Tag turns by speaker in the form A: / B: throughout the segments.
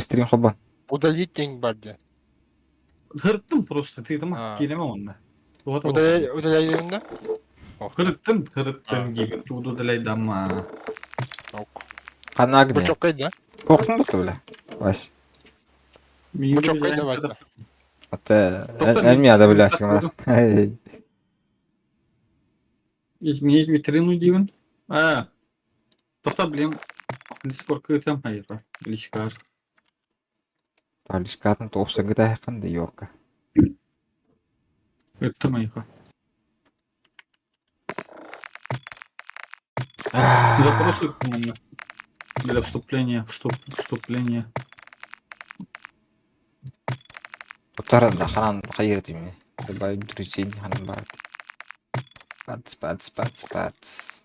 A: Стрим холбон.
B: Удалить день бар дии.
C: Хырыттым просто тыытыма
B: А.
C: кииримэ уонна. Туга
B: Удаляй, удаляй да? Ох,
C: Хырыттым, хырыттым
B: А.
C: диибин тууду удаляйдамма.
B: ок.
A: Ханна где?
B: Бучоккай да?
A: Кохтун бутта бля. Вась.
B: Бучоккай да Вася.
A: Ата
C: Тоқтар,
A: эн мияда
C: мен-
A: бля сигмас.
C: Изменить витрину диибин. А. Тоқта блин. Дискорд кытам хайра. Личкар.
A: Талишкатын тоопсагыта хакында ёлка.
C: Ыттым айха. Запрос ыттым онно. Для вступления, вступ, вступление.
A: Утаран да ханан хайыр тими. Добавить друзей ханан бар. Пац, пац, пац, пац.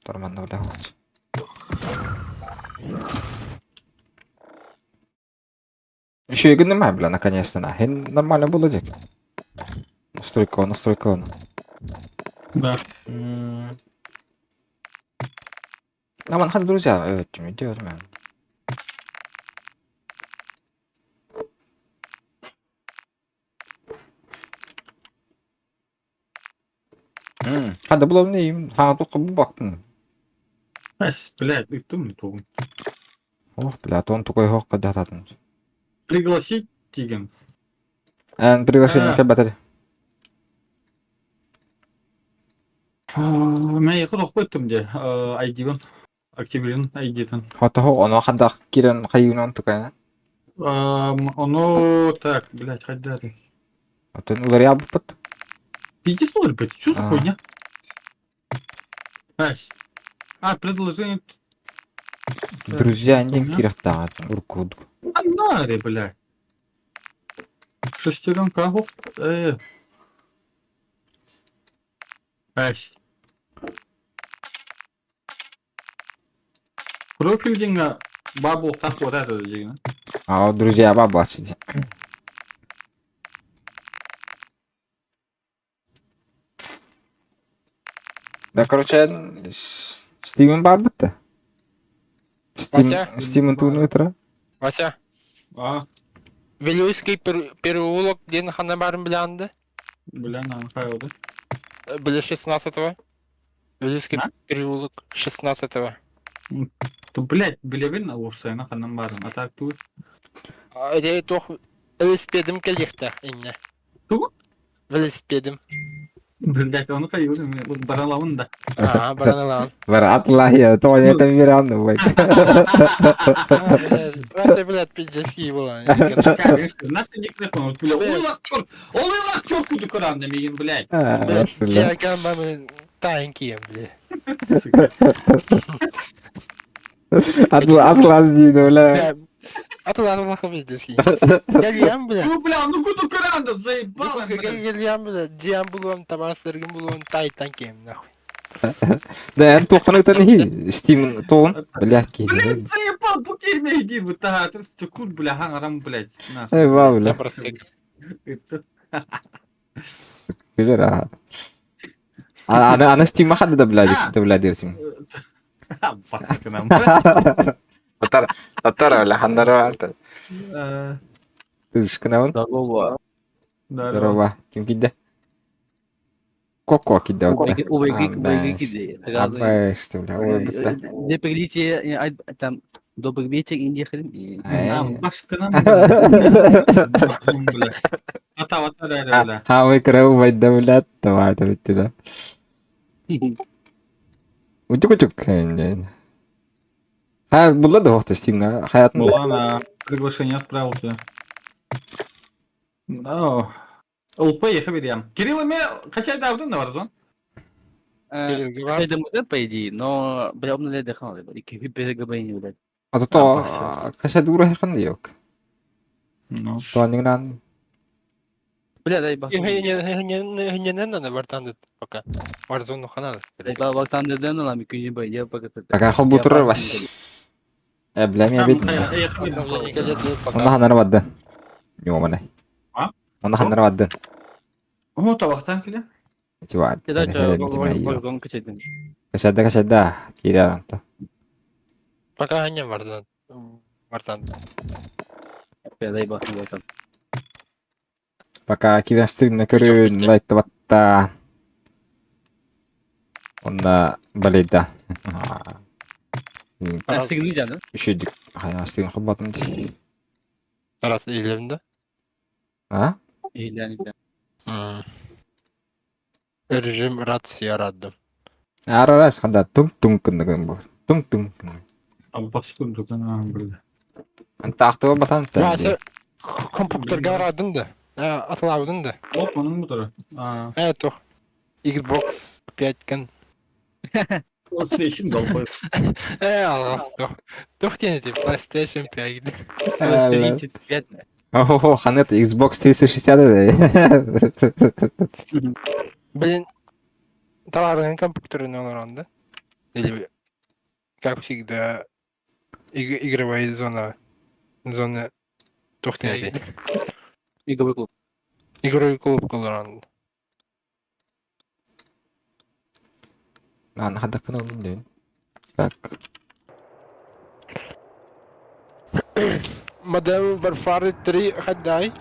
A: Торманна бля вот. Еще и гнемай, бля, наконец-то, на. Хин нормально было дик. Настройка, настройка.
C: Да.
A: Наман хад друзья, этими делать, мен. Хада булам нейм, хана тоққа бу бактын.
C: Ась, блядь, ыттым тугун.
A: Ох, бля, тон такой хох кадататын.
C: Пригласить тиген.
A: Эн приглашение
C: А.
A: кәбәтер.
C: Мен якын оқып кеттім де, ID-бен. Activision ID-тен.
A: Хата хо, оно хада кирен хайюнан тукайна.
C: Оно так, блядь, хайдары.
A: Атын уларя бупат.
C: Пиздец, ну, блядь, что за
A: А.
C: хуйня? Ась. А, предложение... Так,
A: Друзья, не
C: хуйня.
A: кирахта, уркуд.
C: А наре, блядь. Шестеренка, ох, э. Ась. Профиль деньга бабу так вот это деген.
A: А друзья баба сиди. Да, короче, Стивен бар бітті. Стим,
B: Вася?
A: Стивен туын өтірі.
B: Вася,
C: А,
B: Вилюйский переулок ден хана барын билянды.
C: бля, на, хайлды.
B: Были 16-го. Вилюйский
C: А?
B: переулок 16-го.
C: То, блядь, билебин уопсайна ханнан барын. А так тут.
B: Эде тох велосипедим келихте инне.
C: Тугу?
B: Велосипедим.
C: Блядь, оны кайылды, баралавын да.
B: Ага, бараналан.
A: Бар атлай, то это веранды, бай.
B: Вася, блядь, пиздец была.
C: Конечно, нахуй не крепон, бля, олайлах черт, олайлах черт куду коран мигин, блядь.
B: Я кам таинкием, бля.
C: Сука.
A: Атлас дейді, бля.
B: Атлас пиздец. Гельям, бля.
C: Ну, бля, ну куду коран да заебало, блядь.
B: Гельям, бля, диам булуан, табасыргым булуан, тай танкием, нахуй.
A: Да, эн тоқын өтін хи. Стивен тоғын, бля,
C: Блядь,
A: кейді.
C: заебал, букер мне иди, вот так, 30 секунд, бля, хангарам, блядь, нахуй.
A: Эй, ба, бля.
B: Я просто
C: Это-
A: Күлер, а. Ана, ана Стим махады да, бля,
C: А.
A: да, бля, дертим.
C: А, баска нам.
A: Татар, татар, бля, хандары бар.
C: Э,
A: Түшкінауын.
D: Здорово.
C: Здорово.
A: Здорово. Ким кидде? Коко кидде отта.
D: Убайгы
A: Абай, что, бля, ой, бітті.
D: Не прилетие, там, добрый вечер, Индия хрен.
C: Нам, башка нам. Бля. Ата, ата, да, бля.
A: Хавай крау байда, бля, давай, да, бітті, да. Утюк утюк. Ха, бұла да вақты Стимға, хаятында.
C: Ладно, приглашение отправил тебе. Да. ЛП ехали я. Кирилл, ме качай давдын на Warzone?
D: Кстати, да, по идее, но, бля, он ле дыхал, и киви перегабайни, блядь.
A: А то каша дура хакында yok.
C: Ну.
A: Тониңнан
D: Бля, дай бах.
B: Не бартанды пока. Warzone ханады.
D: Дай бах, там деден, лами, кюни бай, я пока.
A: Пока хол бутурар баш. Э, бля, мен бит. Онда ханары бадды. Ёмана.
C: А?
A: Онда ханары бадды.
C: О, табақтан келе.
A: Эти бар.
D: Warzone качайдым.
A: Кашада кашада. Кире аранта.
B: Пока не Вардан. Вардан.
D: Дай бог его там.
A: Пока киирэн стримна көрүн, лайктабатта. Онна балейда.
D: Астыгны жаны.
A: Үшөйдүк астыгын холботум дии.
B: Раз илемде.
A: А?
D: Иһилээн иһилээн.
B: Режим рация раддым.
A: Ара ханда тум-тум кынныгын бу. Тум-тум.
C: Аббас курдук били.
A: Антаахтыба батан
B: Вася компьютерга радын да. Атылабыдын да.
C: Оп, onun budur.
B: Э, тух. Xbox 5 кэн.
C: PlayStation долбой.
B: Э, алғас тух. Тух диэн этим PlayStation 5.
D: 35.
A: Ого, ханет Xbox 360
B: Блин, таларын компьютерин олорон да? Или, как всегда, игровая зона, зона тух диэн этим.
D: Игровой клуб.
B: Игровой клуб олорон.
A: Ан хадакын олун дейм. Так.
B: Modern Warfare 3 хаддай.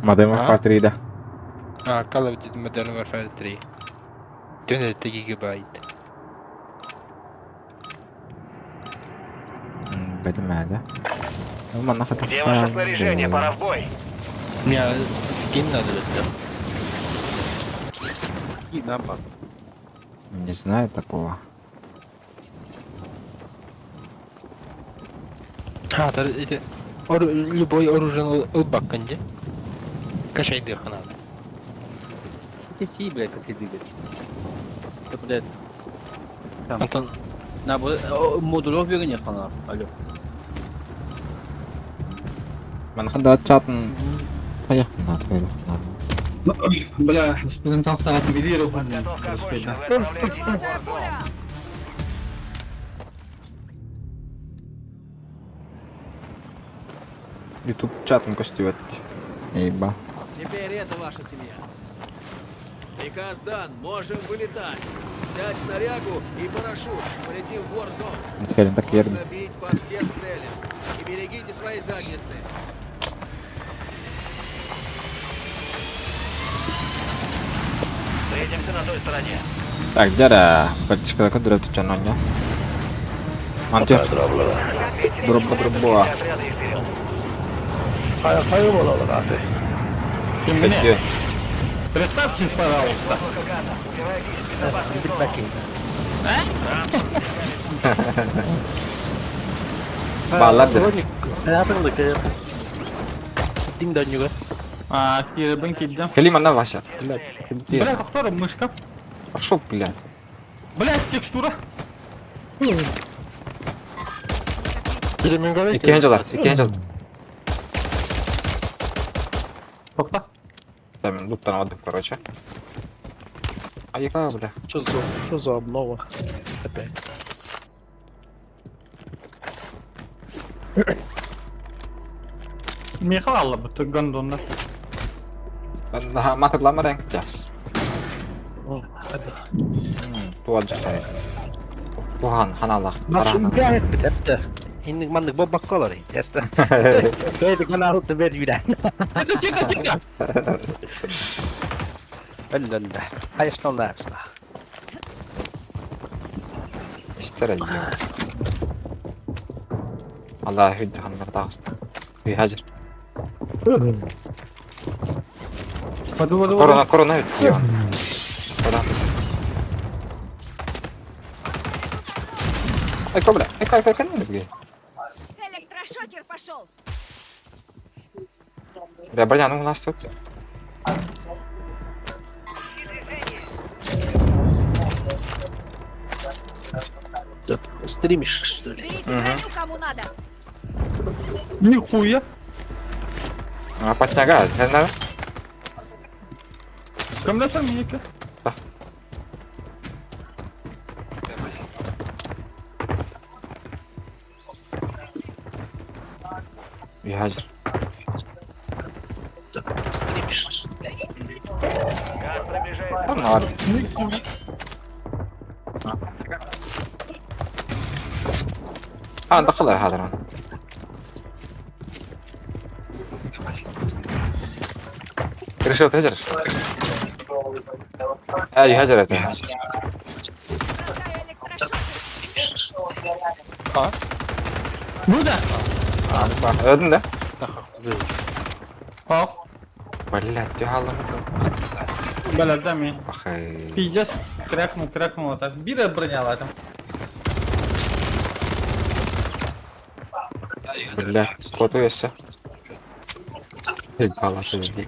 A: Modern Warfare 3 да.
B: А, Call of Duty Modern Warfare 3. 4 гигабайт.
A: Бэтмэдэ. Манна
E: Где ваше снаряжение? Пора в бой.
B: Мне скин надо да.
D: И на бар.
A: Не знаю такого.
B: А, та эти любой оружие ылбаккан де. Качай дыха надо.
D: Ты все, блядь, как ты двигать. Это, блядь. Там.
B: Антон,
D: На, модулев бегание хана. Алло.
A: Манна чатын поехали надо.
C: Бля, господин Тавталат билир
E: Подготовка окончена. Вы отправляетесь в Warzone.
A: YouTube чатын көстүбөт. Эйба.
F: Теперь это ваша семья. Приказ дан, можем вылетать. Взять снарягу и парашют. Полетим в Warzone.
A: Теперь так верно.
F: Нужно бить по всем целям. И берегите свои задницы.
E: Встретимся на той стороне.
A: Так, дядя, подчка көдүрө түчөн оня. Мантер. Дробба дробба.
E: Отряды и вперед.
A: Көчө.
C: Представьте, пожалуйста.
E: Облако газа. Убирайтесь из безопасной зоны.
A: Баллар дыр.
C: А, киребин килдем.
A: Кели манна Вася. Блядь, где?
C: Бля, повтор, мышка.
A: Пошел, блядь.
C: Блядь, текстура.
A: Иккен жалар, иккен жалар.
C: Тохта.
A: Да, мен луттан алдым, короче. А яка, бля.
G: Что за обнова? Опять.
C: Михал алла бу гондонда.
A: Матырлама рэнк жас.
G: О, hadi.
A: Туа жасай. Тухан ханалах.
G: Maksimum битепті. Инник маннык бобаккалар яста. Бэйди канал бер юрэн.
C: Тихо, тихо, тихо.
G: Өллөллө. Хайышталларсла.
A: Истер әлге. Алла хүд ханнар тағысын. Үй хазір.
C: Воду, воду,
A: Корона, корона хүд тион. Корона хүд. Ай, кобра. Ай, кай, кай, кай, не
H: Электрошокер пошел!
A: Бля, броня, ну у нас тут.
G: Стримишь, что ли?
H: Берите броню, кому надо!
C: Нихуя.
A: А, патняга, хэннер.
C: Кымдаса меники?
A: Да. Үй хазір.
G: Стримишь.
E: Газ приближается.
A: Ладно, ладно.
C: Нихуя.
A: انا دخلها هذا الان. رشوت هجرش. هاي هجرت.
H: Бросаю электрошокер.
C: Bu da.
A: Öldün de.
C: Ох.
A: Блять, я
C: Бля, дай
A: Ахай.
C: Пиздец, крякнул, крякнул так. Бира броняла там.
A: Бля, кот еще. Ебала ты, блядь.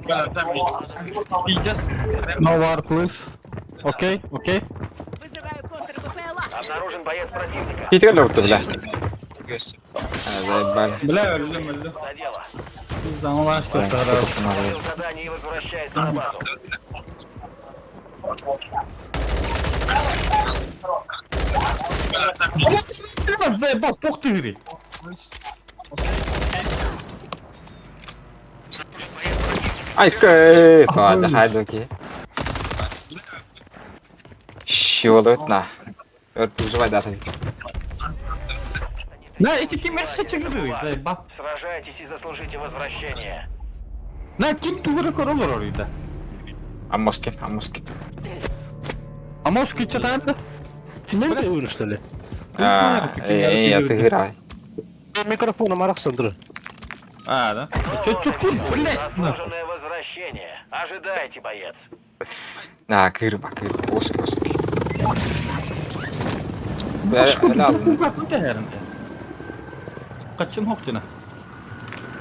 C: Бля, дай Пиздец. No war, please. Окей, окей.
H: Вызываю контр-БПЛА.
E: Обнаружен боец противника.
A: Кит кэллэ бля. Заебали.
C: Бля, өлдүм, өлдүм.
E: За дело.
C: Пизда, что
E: Выполнил задание и возвращается на базу.
C: Заебал, пох ты, говорит.
A: Ай, кэй, тоожа хайдуки. Щелотна. Өртүжбай дата.
C: На, эти ким говори, заебал.
E: Сражайтесь и заслужите возвращение.
C: На, ким тугары королор орыйда.
A: Амоскин, амоскин.
C: А может, что там?
G: Не ты что ли?
A: А, эй, я ты играй.
G: Микрофоном арахсан
C: А, да? Чё, чё, кур, блядь, нахуй.
E: Заслуженное возвращение. Ожидайте, боец.
A: На, кырба, кырба, оски, оски. Бля,
C: Качын хоктина.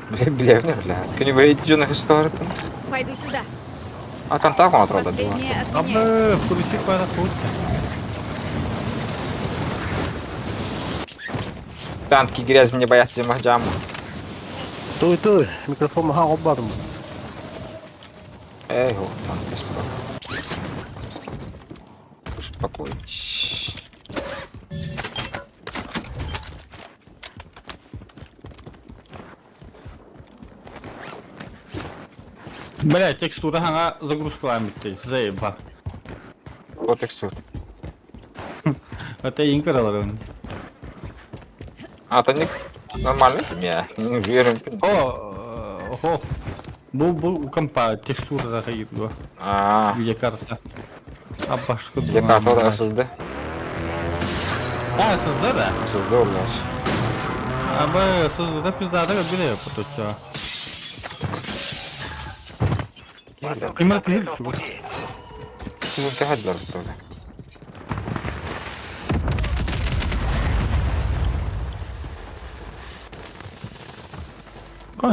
A: бля, бля, бля. Күні бейті жона хыстарытын.
H: Пойду сюда.
A: А контакт он отрада была.
H: Последнее отменяется.
C: Абы, курси пара хутта.
A: Танки грязи не боятся зима джаму.
G: Той той, микрофон маха обадым.
A: Эй, го, танки сюда. Успокойтесь.
C: Бля, текстура хана загрузкалаан битти, заеба.
A: Вот текстур.
C: Это инкаралар он.
A: А, там не нормально? Не, не уверен.
C: О, ох. Бу бу компа текстура да кайып
A: А,
C: Видеокарта. А башка.
A: я карта SSD.
C: А, SSD да?
A: SSD у нас.
C: Абы SSD да пизда да биле поточа. Именно ты
E: В пути.
A: Ну, ты хадлар тоже.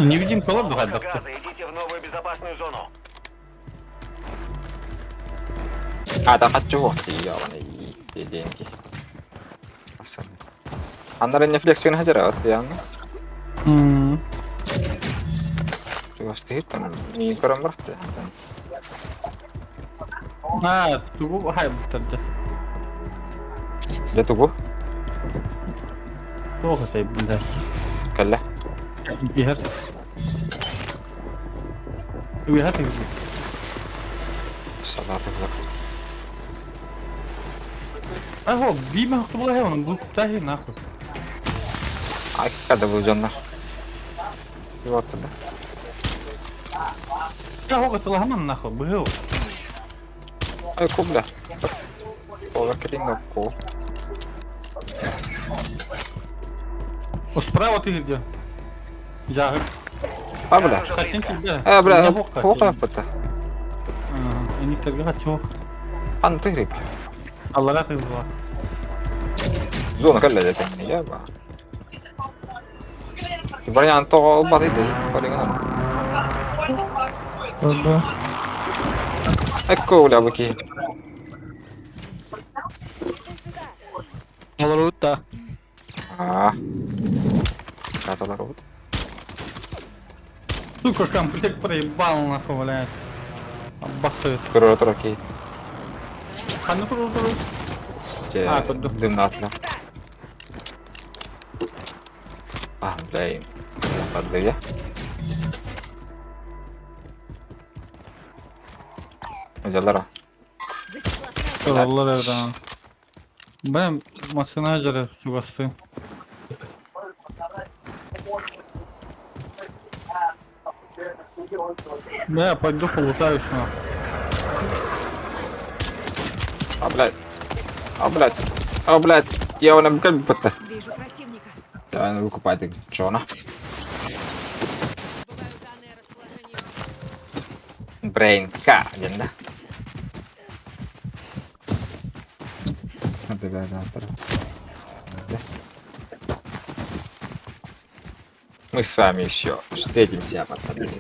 C: Невидимка лор
E: Облако
C: да.
E: газа. Идите в новую безопасную зону.
A: А, там хочу я деньги. Аннары Netflix хажара вот я. Чего там не карамбарты.
C: А, тугу хай бутарды.
A: Я тугу.
C: Тугу тай бинда.
A: Калла.
C: Бихар. Бихар ты.
A: Салаты закрыт.
C: А хо, бима хто була он бу тахи нахуй.
A: А когда был жоннар? Вот тогда.
C: Я хо катыла нахуй, быгыл.
A: Ай, кубля. Ола киринга ко.
C: О, справа ты где? Я.
A: А, бля.
C: Хотим тебя.
A: А, бля, хоха пата.
C: Они тогда хочу.
A: Ан ты гриб.
C: Аллах ты была.
A: Зона калла я я ба. Барян то албаты да, барян. Экко бля быки.
B: Аларутта.
A: А. Каталар вот.
C: Сука, комплект проебал нахуй, блядь. Обоссывает.
A: Көрөр ки.
C: А ну круто.
A: Те.
C: А, тут
A: Дымнатла. А, блин. Падлыя. Дьаллара.
H: Засекла снайпер.
C: Тураллар эрэ. Бэм массыына дьара чугастыы. Бля, пойду полутаюсь нахуй.
A: А, блядь. А, блядь. А, блядь. Я вон как будто.
H: Вижу противника.
A: Я выкупать Джона.
H: Добываю данные о расположении.
A: Brain К, диэн да? Мы с вами еще встретимся, пацаны.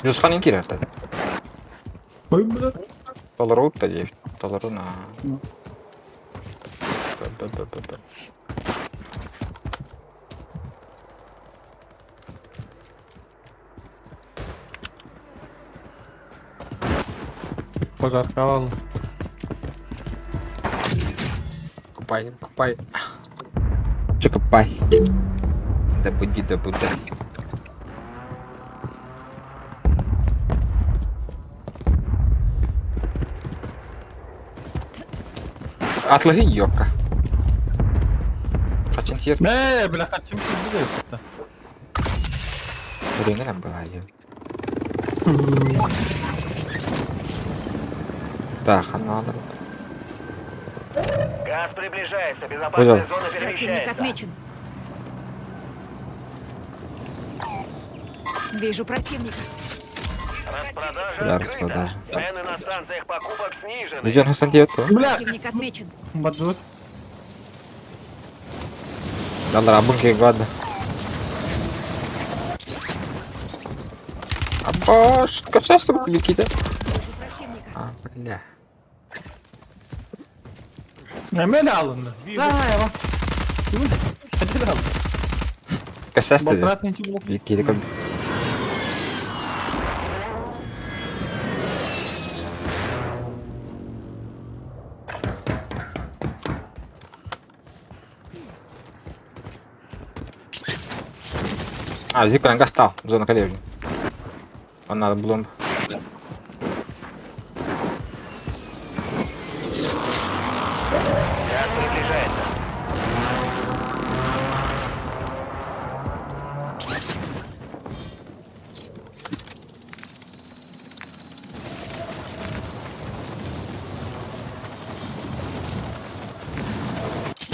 A: Дьусханын киирэр
C: Ой, бля.
A: Толору да диэбит. Толору на.
C: Пожарковал.
A: Купай, купай. Че купай? Да буди, да буда. Атлаһы йокка. Хачин тиер.
C: Э, бля, хотим пиздец.
A: Өреңен была. Так, надо.
E: Газ приближается. Безопасная
A: Вызвал.
E: зона
H: Противник
E: перемещается.
H: отмечен. Вижу противника.
E: Распродажа
A: Да,
E: открыта.
A: распродажа.
E: Цены на станциях покупок снижены.
A: Видео на сантиоту.
C: Бля!
H: Противник отмечен.
C: Бадут.
A: Allora, bunche guarda. Абаш, качество Никита.
H: Вижу противника.
A: А, бля.
C: Эмели алынды. Заева. Hadi aldı.
A: Качество.
C: Батрат ничего блок.
A: Никита как. А, зип стал, зона коллежи. Он надо было.
E: Газ приближается.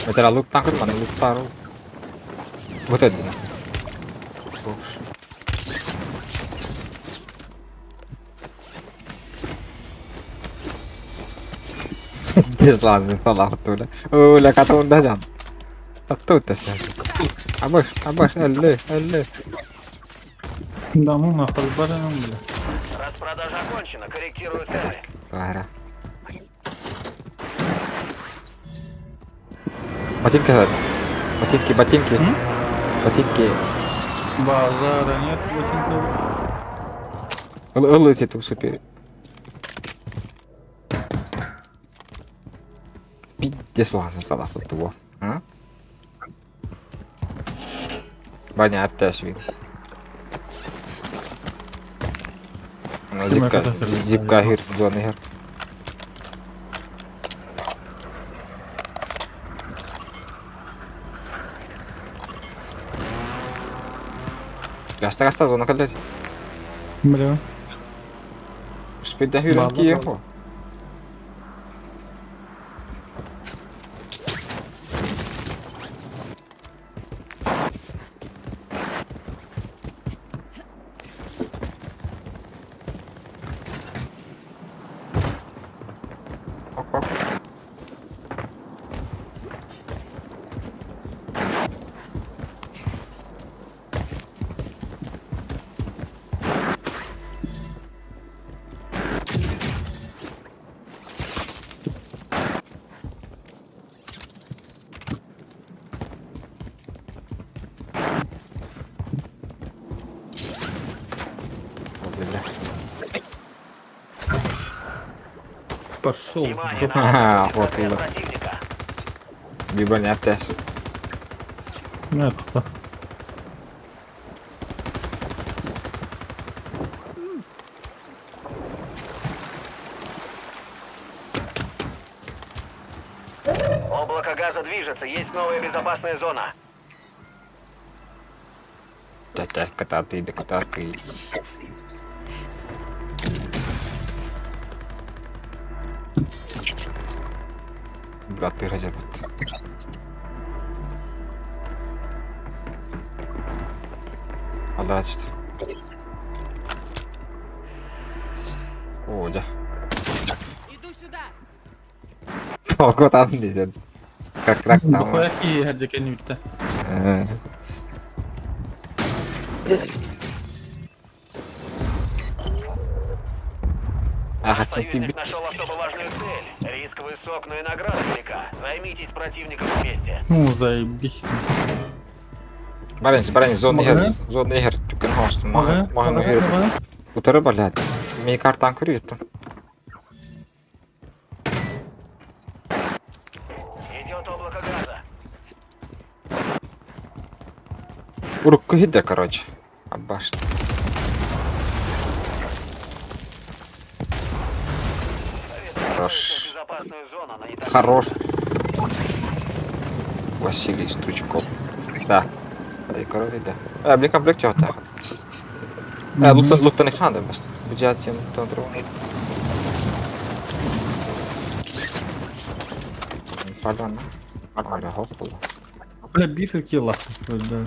A: Это лук танк, mana лук тару. Вот это. Уж. Дезлазы талах туля. Оля катун дажан. Тату тася. Абаш, абаш, әлле, әлле.
C: Да ну нахуй, бараном, бля.
E: Распродажа окончена. Корректирую цены.
A: Бара. Ботинки этот. Ботинки, ботинки.
C: М?
A: Ботинки.
C: Базара нет, ботинки.
A: Ыл эти супер. Пиздец улахан салах туо. А? Баня атташ бил. Зипка, зипка хир, зона хир. Гаста гаста зона каллер.
C: Бля.
A: Спидden hur
C: Баба,
A: кие
C: баба.
A: Ок, ок.
C: Пошел.
E: Внимание, на
A: Вот
E: отряд
A: было.
E: противника.
A: Бибаня теж.
C: Не, пошла.
E: Облако газа движется, есть новая безопасная зона.
A: Та-та, катати, да катати. Брат, ты разорвет. Аллах. О, дьэ.
H: Иду сюда.
A: Толкутан диэн. Как рак там.
C: Дохуя киһи кэнниттэн.
A: Э, Аха,
E: Союзник
A: бит.
E: нашел особо важную цель. Риск высок, но и награда велика. Займитесь противником вместе.
C: Ну, заебись.
A: Баренс, баренс, зона
C: Маҕа?
A: иһэр, зона иһэр, түкэн хоостун, маҕан, маҕан иһэр. Утары балят. Мин картан көрүөттüm.
E: Идет облако газа.
A: Урукку хидде, короче. Аббашт.
E: Советую
A: Хорош.
E: отправиться в безопасную зону, но не так
A: Хорош. Василий Стручков. Да. Ай, короче, да. А, блин, комплект чего так. А, луттан, луттан их надо, баста. Бюджет, тем, там, Pardon, Аля, хоп,
C: Бля, биф и килла. Да.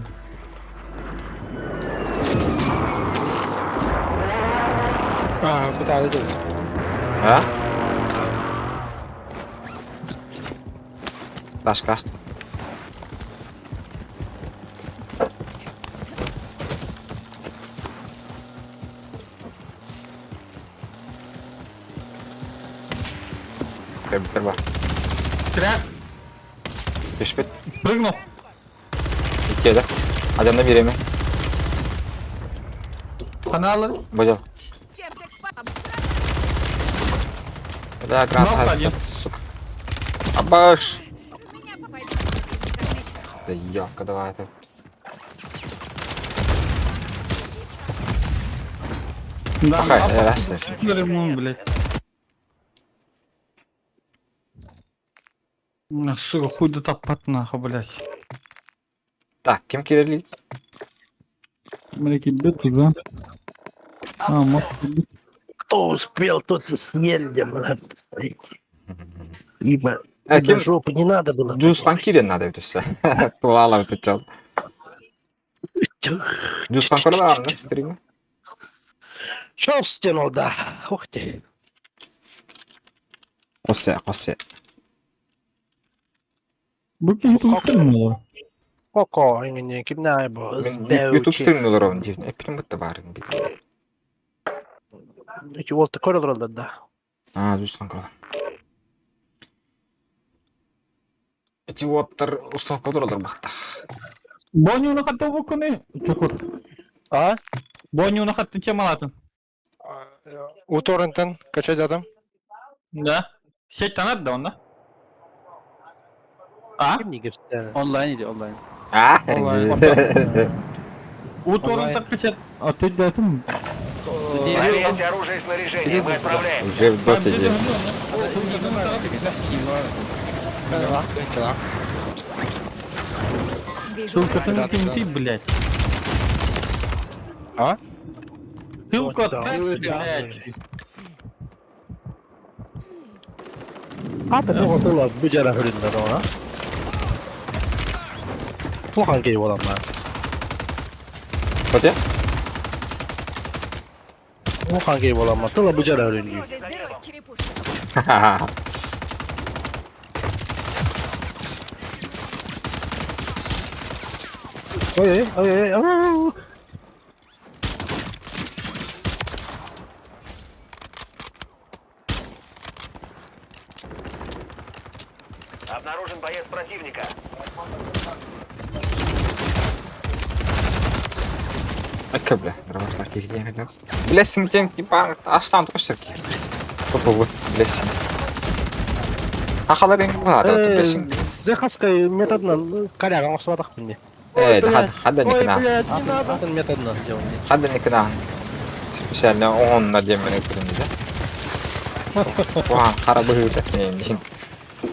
B: А, куда идут?
A: А? Даш каст. Кэббер бар.
C: Тряк,
A: Түспүт.
C: прыгнул.
A: Икки да. Адамда биреме.
C: Каналы.
A: Божал.
H: Семтекс по-
A: Да, гранат.
C: Нок один.
A: Сука. Абаш.
H: Меня попали. Противник отмечен.
A: Да ёлка, давай это.
C: Да,
A: Пахай, раз.
C: ремонт, блядь. На, сука, хуй да таппат нахуй, блядь.
A: Так, ким кирели?
C: Блядь, бит, да? А, может быть.
G: Кто успел, тот и съел, брат. Ибо
A: Э,
G: на
A: ким?
G: жопу не надо было.
A: Джусхан кирен надо это все. Тулала это чел. Джусхан көрөр аны стриме.
G: Шел в стену, да. Ух ты.
A: Косе, косе.
C: Бу киһи тугу
G: Коко, не кимнай бу.
A: YouTube стримин олорон диэн. Эппитим бытта баарын бит.
G: Эти вот такой ролл, да.
A: Аа, Джусхан көрөр. Эти уоттар устан көрөр бахта.
C: Бонюну хатта букуны. Чукур.
B: А?
C: Бонюну хатта чемалатын.
B: У торрентен качать адам.
C: Да. Сеть танат да онда. А?
G: Ким не гепстен.
D: Онлайн иди, онлайн.
A: Аа.
C: У торренттар качат. А ты да там.
E: Проверьте оружие и снаряжение. Мы отправляемся.
A: Уже в доте диэн.
H: Вижу
C: Ссылка
H: противника.
C: ты ты, блядь.
B: А?
C: Ссылку
G: Да.
C: отправь, блядь.
G: А, ты вот было бужара хүрүндө да. Тухан кей болам ба.
A: Коте?
G: Тухан кей болам ба. Тула бужара хүрүндө.
H: Угроза с дырой в черепушке.
G: Ой, ой, ой.
E: Обнаружен боец противника.
A: Акка бля, Роман кигден бля. Блесим тем типа астан тосерки. Попробуй, блесим. Хахалар эҥ баата тупесин.
G: Зеховскай методынан коряга оҥостубатахпын дии.
A: Э, хада
G: Ой,
A: никына.
G: блядь, не надо. Атын методынан делал.
A: Хада никына. Специально оҥонно диэммин ыппытым дии. Уһаан хара быһыыта диин.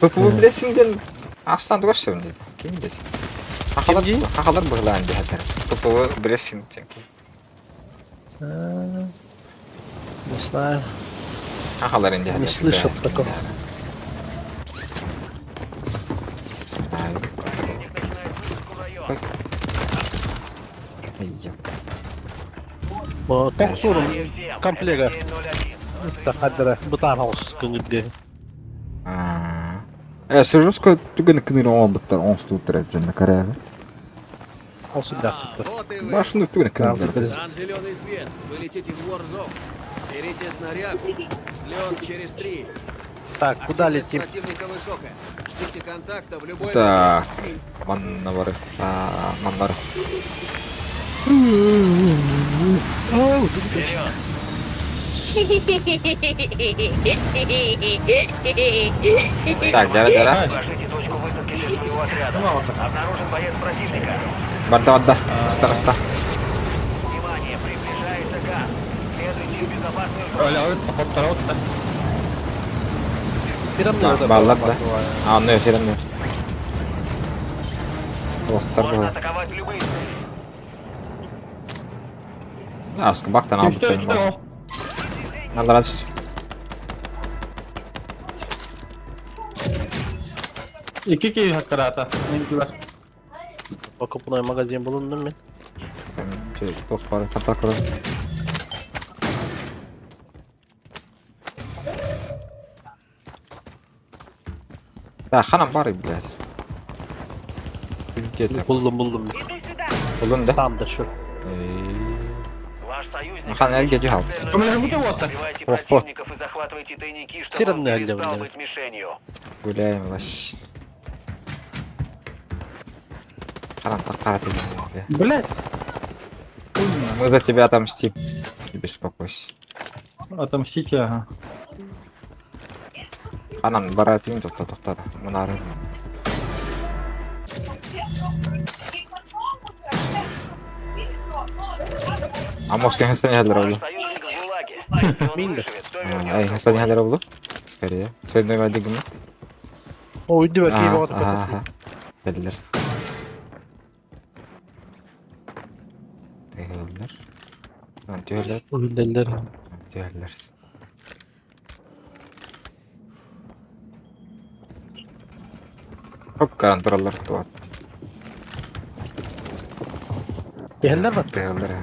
A: Бу билесиң диэн ахсан тугар сөбүн диэтэ. Ким диэтэ? Хахалар хахалар быһылаан диэтэр. ППВ билесиң диэн.
G: Не знаю.
A: Хахалар инде
G: Не слышал такого.
A: Знаю. Ой.
G: Тохсурум комплега. Тахадара бытаар хаус кыңыргы.
A: Э, Сержуска түгэн кыныр оҥорбуттар, оҥостубуттар эбит дьонно караабы.
G: Ол
F: А, вот и вы.
A: Башны түгэн кыныр.
F: Дан зеленый свет. Вы летите в Warzone. Берите снарягу. Взлет через три.
G: Так, куда
F: Активность
G: летим?
F: противника высокая. Ждите контакта в любой
A: Так, манна барыхта, манна барых. Так, дьара дьара.
E: Укажите точку высадки для своего отряда. Обнаружен боец противника.
A: Барда барда. Ыста ыста.
E: Внимание, приближается газ. Следуйте в безопасную зону.
C: Оля, хотторот.
A: Баллар да. А, ну я не. Охтар
E: Можно
A: было.
E: атаковать любые цели.
A: Аскы бактан алып бітті. Алла разы.
C: Икки киһи хаттараата. Мен
G: Покупной магазин булундум мен.
A: Тоққары, қатақыры. Да, ханам бар, блядь. Ты где-то?
G: Булдум булдум.
A: Булдun да?
G: Сам да şu.
E: Ваш союзник...
A: Хан эрге жihал.
E: Убивайте
A: Ох, пот.
E: противников и захватывайте тайники, чтобы он
G: Сиранный
E: перестал
G: отдел,
E: быть мишенью.
A: Гуляем ваш. Харан таққара деген, бля.
C: Блять.
A: Мы за тебя отомстим. Не беспокойся.
C: Отомстите, ага.
A: Анан бара тиим тоқта тоқтады. Мұнары. Амос кен хасан хәлләр
E: Ваш
A: oldu.
E: союзник в ГУЛАГе. Если он
G: Минго.
E: выживет, то
A: Ай,
E: вернется.
A: хасан хәлләр oldu. Скорее. Sen de verdi gümrük.
G: О, үйдү бер
A: Ага, ага. Belliler. Değiller. Lan diyorlar,
G: Үлделер.
A: diyorlar. Hop garantırallar tuvat.
G: Ehiller бар.
A: Değiller ha.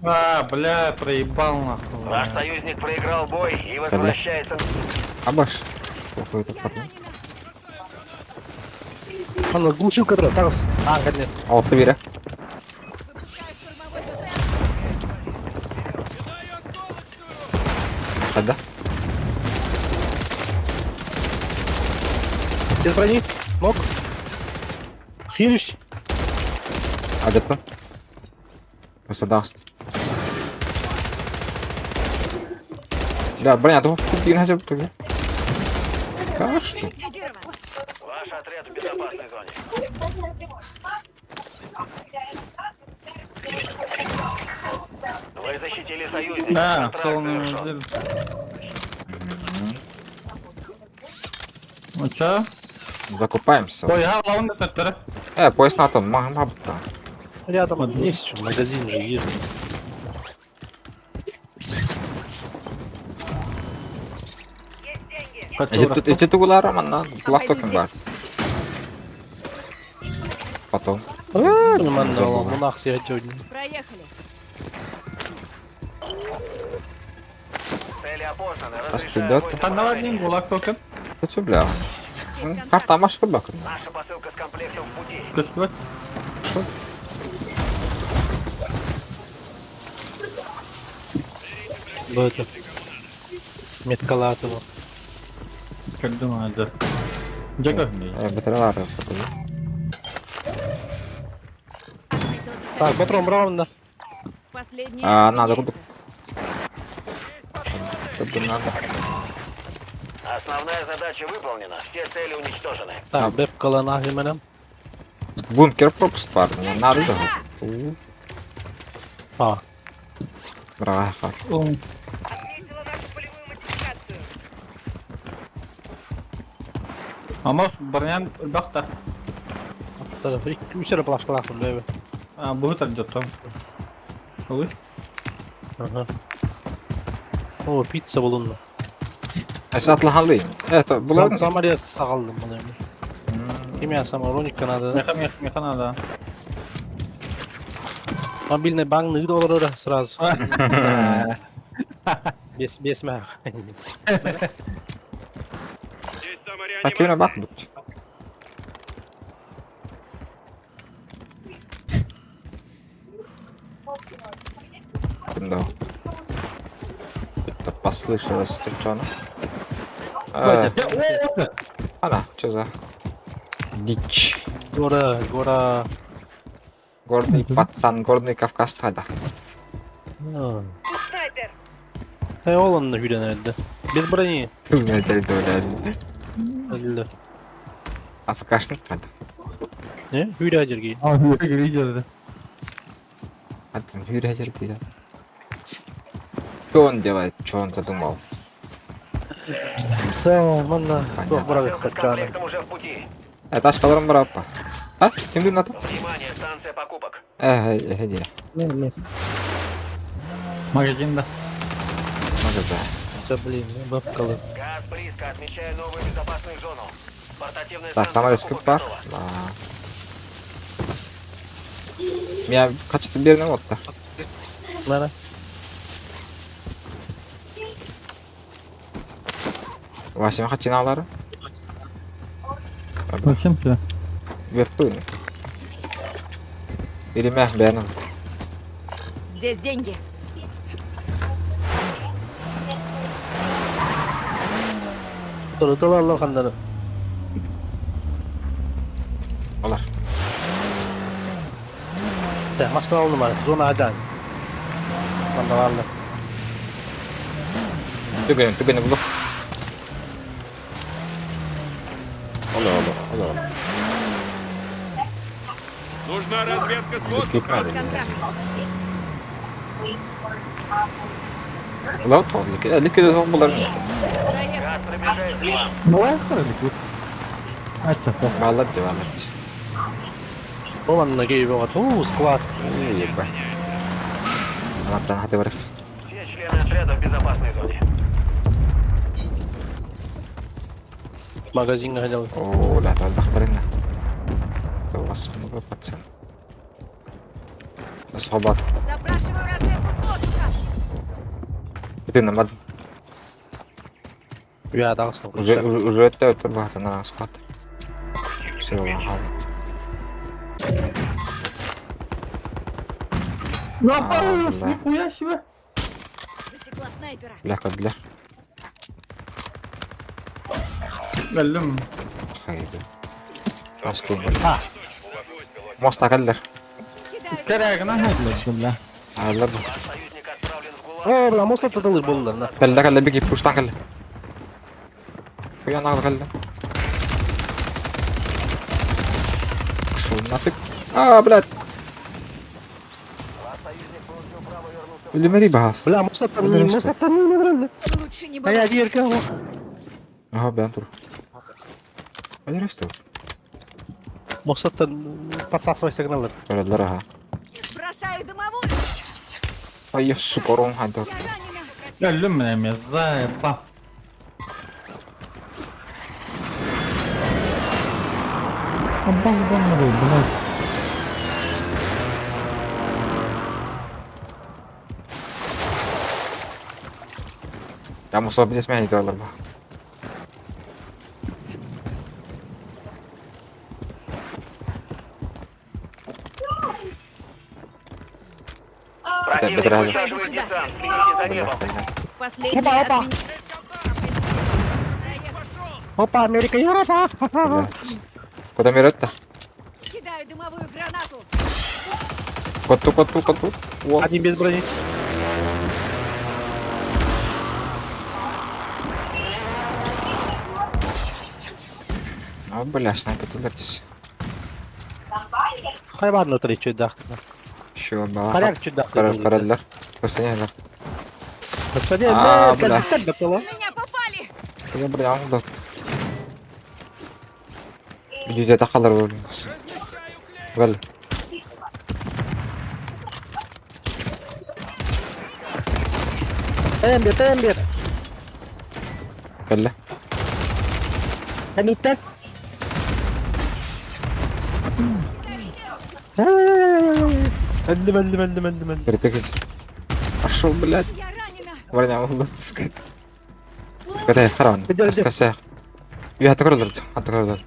C: А, бля, проебал нахуй.
E: Ваш союзник проиграл бой и возвращается...
A: Абаш. Оқуйды
H: Я
A: қырды.
H: ранена.
G: Ана глушилка тұр, тағыз. А, кәне.
A: Алты бере.
H: Выпускаю штурмовой БТР.
A: Қайда?
G: Без брони. Мог. Хилюсь.
A: Адеппін. Осы дағыс. Бля, броня, тух деген хәзер түге. Хорошо.
H: Ликвидирован.
E: Ваш отряд в безопасной зоне. Вы защитили союзника.
C: Да,
E: Контракт
C: солнце.
E: завершен.
C: Ну чё?
A: Закупаемся.
C: Ой, а, лауна таттара.
A: Э, пояс на том, мам, мам,
G: Рядом есть что, магазин же есть.
A: Эти тугулар манна кулак токен бар. Потом.
G: Нормально,
A: Забыла.
G: монах сегодня.
H: Проехали.
E: Цели опознаны.
A: Тас
E: Разрешаю
A: идёт.
E: огонь на
C: Ханна
E: поражение.
C: один гулаг токен.
A: Ты чё, бля?
H: Здесь контакт.
A: Карта машка бакын.
E: Наша посылка с комплектом в пути.
C: Көстүбөт.
A: Шо?
G: Бу это. Меткалатова.
C: Как думаю, да. Где как?
A: Э, батареялар потом.
H: Отметила
G: Так,
H: пистолет.
G: патрон браун,
H: Последний.
A: А, надо
H: меняется.
A: Чтобы надо.
E: Основная задача выполнена. Все цели уничтожены.
G: Так, бэп кылан ахиманам.
A: Бункер пропуск бар. Надо да.
G: А.
A: Браво.
H: Отметила нашу полевую модификацию.
C: Амос барнян бахта.
G: Үс эрэ плашкалаахпын бэйбэ.
C: А, быһыт ардьоттон. Ылый.
G: Ага. О, пицца булунна.
A: Эсатлахалый. Это булар.
G: Самария сагалдым буну эми. Ким самороник надо.
C: Меха, меха, меха надо.
G: Мобильный банк ныгды олорор сразу. Без без мэх.
A: Такие бак дукт. Да. Это послышалось случайно. Ана, что за дичь?
G: Гора, гора.
A: Горный пацан, горный Кавказ тайдах.
H: Снайпер.
G: Та ол онно хүрен өлдө. Без брони.
A: Ту
G: Өлдө.
A: Афкашник тайдах.
G: Не? Хүрэ жерги.
C: А, видели.
A: Атын хүрэ жерди. Что он делает? Что он задумал?
G: Да, манна.
A: Понятно.
G: Туох барабы
E: Посылка с
G: хачаны.
E: комплектом уже в пути.
A: Это шкаларым бараппа. А? Ким дün аты?
E: Внимание, станция покупок.
A: Э, э, э,
G: Не,
C: Магазин, да.
A: Магазин.
G: Да блин, бабкалы.
E: Газ близко. Отмечаю новую безопасную зону. Портативная
A: Так,
E: станция
A: самара
E: покупок
A: скип бар.
E: готова.
A: Да. Мен качты бердим отта.
G: Мана.
A: Васим хачиналары.
C: Зачем тебе?
A: Берп Ириме бәрін.
H: Здесь деньги.
G: Толы толы алла хандары.
A: Олар.
G: Да, машина алдым ары. Зона адан. Манда алды.
A: Түгені, түгені бұлық. Олар, олар, олар, олар.
F: Нужна разведка с воздуха.
A: Кетмеді.
H: Здесь контракт.
A: Олар тоқ. Ликвид бұлар не?
H: Проехали.
E: Газ приближается к вам.
C: Ну, лайфхар или Ача,
A: Балат де, балат.
G: Ол анна кейбе бар. О, склад.
A: Ебать. Анаттан хаты барып.
E: Все члены отряда в безопасной зоне.
G: Магазинге хотел.
A: О, ля, талдақтарына. Вас много пацан. Асхабат.
H: Запрашиваю разведку с воздуха.
A: Бүтін мад.
G: Я дагыстан.
A: Уже уже өтті өтті бағытынан склад. Все, ага.
C: Ну,
A: А, да.
C: нихуя себе.
H: Засекла снайпера.
A: Бля, кадлер.
C: Галлым.
A: Хайды. Баскин. Моста каллер.
H: Кидаю.
C: Керегіне хайдлы, бля.
A: Алар.
E: Ваш союзник отправлен в ГУЛАГ.
G: О, бля, моста тадылыр болдулар на.
A: Каллер каллер беги пуштан каллер. Куян ал каллер. Шул нафиг. А, блядь. Үлемери бас.
G: Бля, моста
A: Бля, что?
G: моста тадылыр.
H: Лучше не
G: А я
H: бывать.
G: дверка.
A: Ага, бән тур. Әлер өстү.
G: Моста подсасывай сигналлар.
A: Көрәләр ага.
H: Бросаю дымовую.
A: Ай, сука, орон хайды.
H: Я ранена.
C: Галлым менә ме, заеба. Бах бах блядь.
A: Я мусор билесмен алар ба.
E: Противник
A: бедра.
E: высаживает десант. Следите за небом.
H: Последняя от меня.
G: Опа, Америка, Европа.
A: Блядь. Куда меретті?
H: Кидаю дымовую гранату.
A: Коту, коту, коту. О,
G: Один без брони.
A: О, бля, снайпер здесь.
G: Хайван внутри чудах.
A: Еще бала.
G: Харяк чудах.
A: Короллар. Постоянно.
G: Господи,
A: А, бля.
H: В меня попали!
A: Бля, бля, он да. Үйде тақалар бол. Гал.
G: Тембер, тембер.
A: Кэллэ.
G: Кэнниттэн. Өллүм, өллүм, өллүм, өллүм, өллүм.
A: Перепекать. Пошел, блядь.
H: Я ранена!
A: Ваня, он сука. Катай, харан.
G: Иди, иди.
A: Касах. Я открыл, открыл.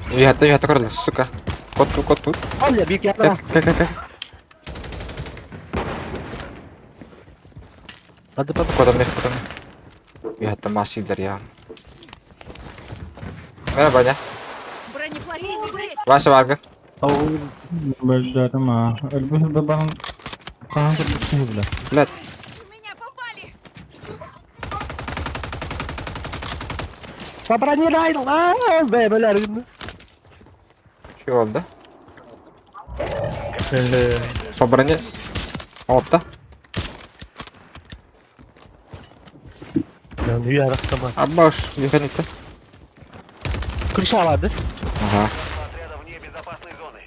A: Я открыл, сука. Кот тут, кот тут.
G: Оля, бик яна.
A: Как, как, как.
G: Hadi bak.
A: Куда мне, куда мне. Я там масилер, я. Merhaba, Ваня.
H: Бронепластины здесь!
A: Вася Варган.
C: Бөлдөрүм аа. Өлбүт бабаң хаан кырдык бля.
A: Блядь.
H: В меня попали!
G: Бабранирай, бе, бөләргин.
A: Что oldu? По броне. Опта.
G: Ян
A: Абаш, механик-то.
G: Крыша алады.
A: Ага.
E: Отряда вне безопасной зоны.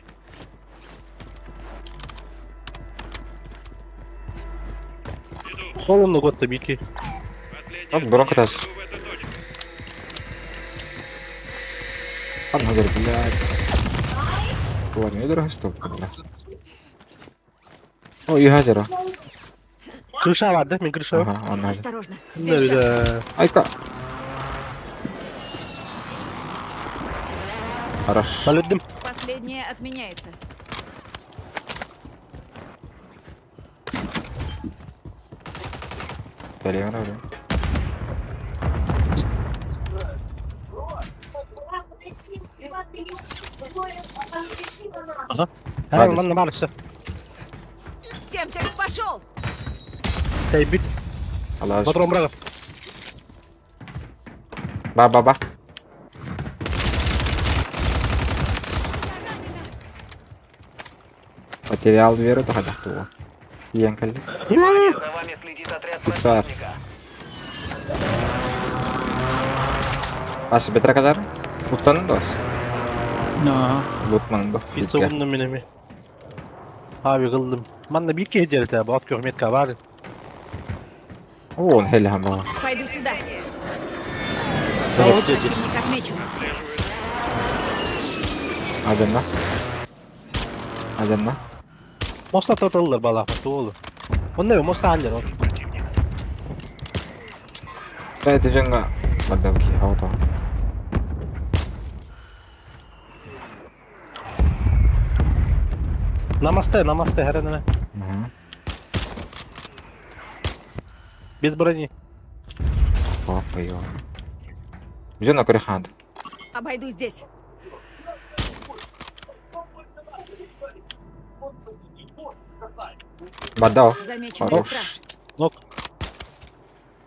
G: Солонну готты бики.
A: Оп, бронка тас. Ладно, говорит, блядь. Ладно, я дорого стоп, бля. О, и газера.
G: Крыша алады, мен крыша.
A: Ага, он надо.
H: Осторожно! Здесь шаг.
G: Да.
A: Айка. Хорош.
G: Алюддим.
H: Последнее отменяется.
A: Бери, бери.
G: Ага. Ха, манна бар все.
H: Семтекс пошел!
G: Тайбит.
A: Аллах.
G: Патрон брага.
A: Ба, ба, ба. Потерял веру, да хотя Иен кэлли.
E: За вами следит отряд
A: Офицер.
E: противника.
A: Бас бетер кадар. Уттан дос.
C: Аа.
A: Лутман до.
G: Пицца умным минеми. Abi kıldım. Manna bir kere cerete bu at görmet var.
A: О, он хелли хамба.
H: Пойду сюда.
G: Противник
H: Противник отмечен.
A: Аденна. Аденна.
G: Моста татылыр бала doğulu. Onu ne mosta haller o.
A: Да, это жеңга. Бадамки, ауто.
G: Намасте, намасте her
A: Угу.
G: Без брони.
A: Папа, ё. Жена кореханд.
H: Обойду здесь.
A: Бадал.
H: Замечен
A: Хорош.
H: страж.
G: Nok.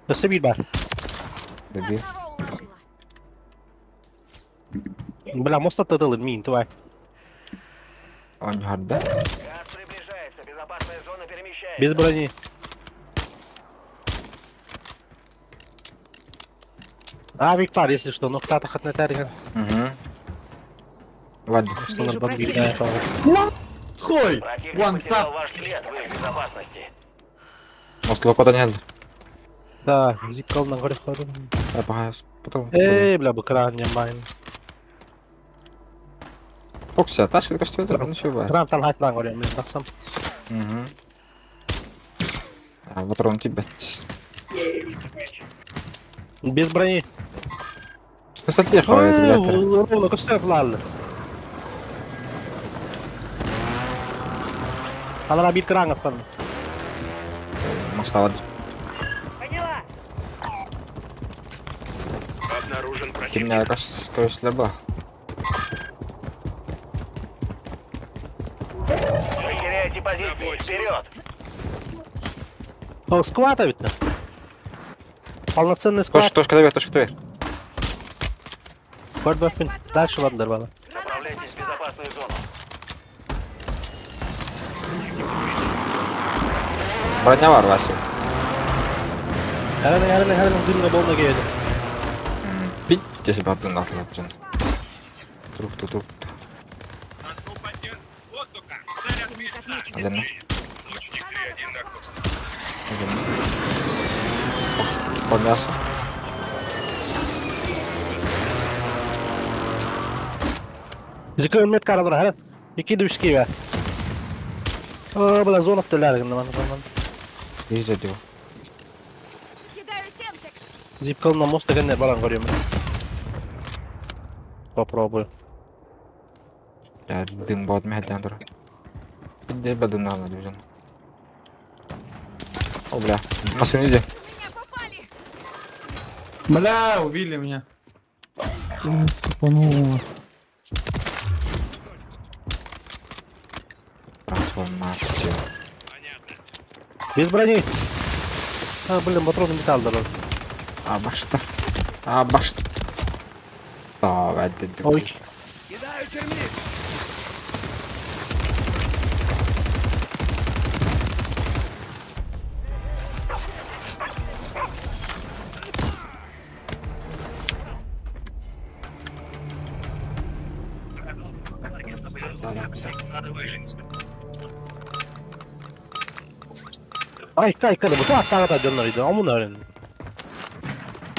G: Nasıl bir var?
A: Деби.
H: Одного уложила.
G: Бля, моста татылыр мин твай.
A: Он харда.
E: Газ приближается. Безопасная зона перемещается.
G: Без брони. Авик пар, если что, но кто-то хат на тарген.
A: Угу. Ладно.
H: Вижу противника.
C: Сой!
E: Противник
C: One
E: потерял
C: tap.
E: ваш след. Вы в безопасности.
A: Может, локо Даниэль.
G: Да, зикал на горе ходу.
A: Я пока потом.
G: Эй, бля, бакран не майн.
A: Фокся, тачка костюм, ну чего?
G: Кран там хат на горе, мен таксам.
A: Угу. А, патрон тебя.
G: Без брони.
A: Кстати, ходит, блядь.
G: Ровно костюм лалlı. Алара бир кран астан.
A: Может, а вот
E: Обнаружен
A: Кимне кас көсле ба.
E: Вы теряете позиции. Вперед!
G: О, склад ведь. Полноценный склад.
A: Точка, точка, наверх, точка, наверх.
G: Көрбөппүн. Дальше бардылар бала.
H: Граната
E: Направляйтесь в
H: пошла!
E: безопасную зону.
A: Броня бар Вася.
G: Herhalde herhalde herhalde dün bolna geldi.
A: Бит десе бардын атылып жан. Турупту турупту.
H: Противник отмечен.
A: Адана.
H: Граната пошла!
A: Адана. Бронясы.
G: Зика ölmet karalar herhalde. İki de üç gibi. Aa, бля, зона втеляли на мене.
A: Биз диyor.
H: Кидаю семтекс!
G: Зипкал на мост деген баран көрөм. Попробую.
A: Я дым бод мехтен тур. Бидде бадын алды жан. О, бля. Машина иди.
H: В меня попали!
C: Бля, убили меня. Супануло.
A: Трансформация.
G: Без брони. А, блин, патроны металл дала.
A: А башта. А башта. Давай, дедим.
G: Ой.
F: Кидаю термит!
G: Ай, кай, кай, bu da da dönler Amın öğrenin.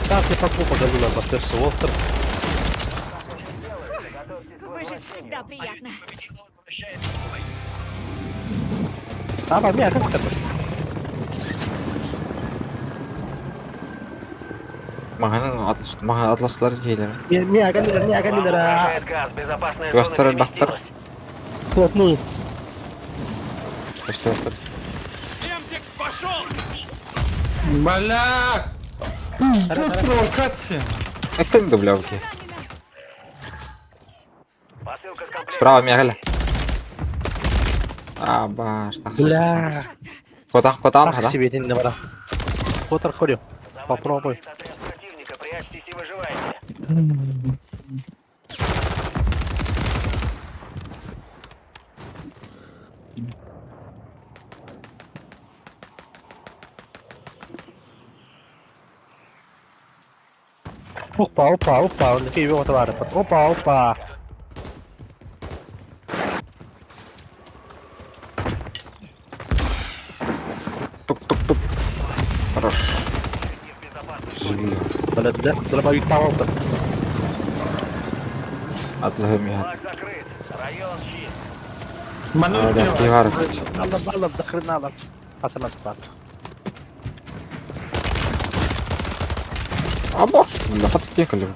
G: Sadece patron bakalım batırsa Walter.
H: Выжить всегда приятно.
G: Tamam ya kalk kalk.
A: Мағанын атлас, маған атласлар кейлер.
G: Niye geldiler, niye geldiler
E: Вам
G: ha?
E: угрожает газ. Безопасная зона
A: Gösterin baktır.
E: переместилась.
G: Plotную.
A: Gösterin.
F: Семтекс пошел!
C: Бля! Пиздец провокация.
A: Эктен да бля окей.
H: Ранена!
E: Посылка с комплектом.
A: Справа мегали. А баш, так.
G: Бля.
A: Котан, котан,
G: Так
A: хада.
G: себе dinle bana. Fotoğraf koyuyor.
E: За вами
G: Попробуй.
E: следит отряд противника. Прячьтесь и выживайте.
G: Опа, опа, опа. Какие его товары. Опа, опа.
A: Тук тук тук. Хорош. Живи.
G: Бля, бля, дробовик там алды.
A: Атлахым я.
E: Флаг закрыт. Район чист.
C: Ману
A: Да, кивар.
G: Алла, алла, до хрена алла. Хасан аспар.
A: А баш, бля, хат кекали.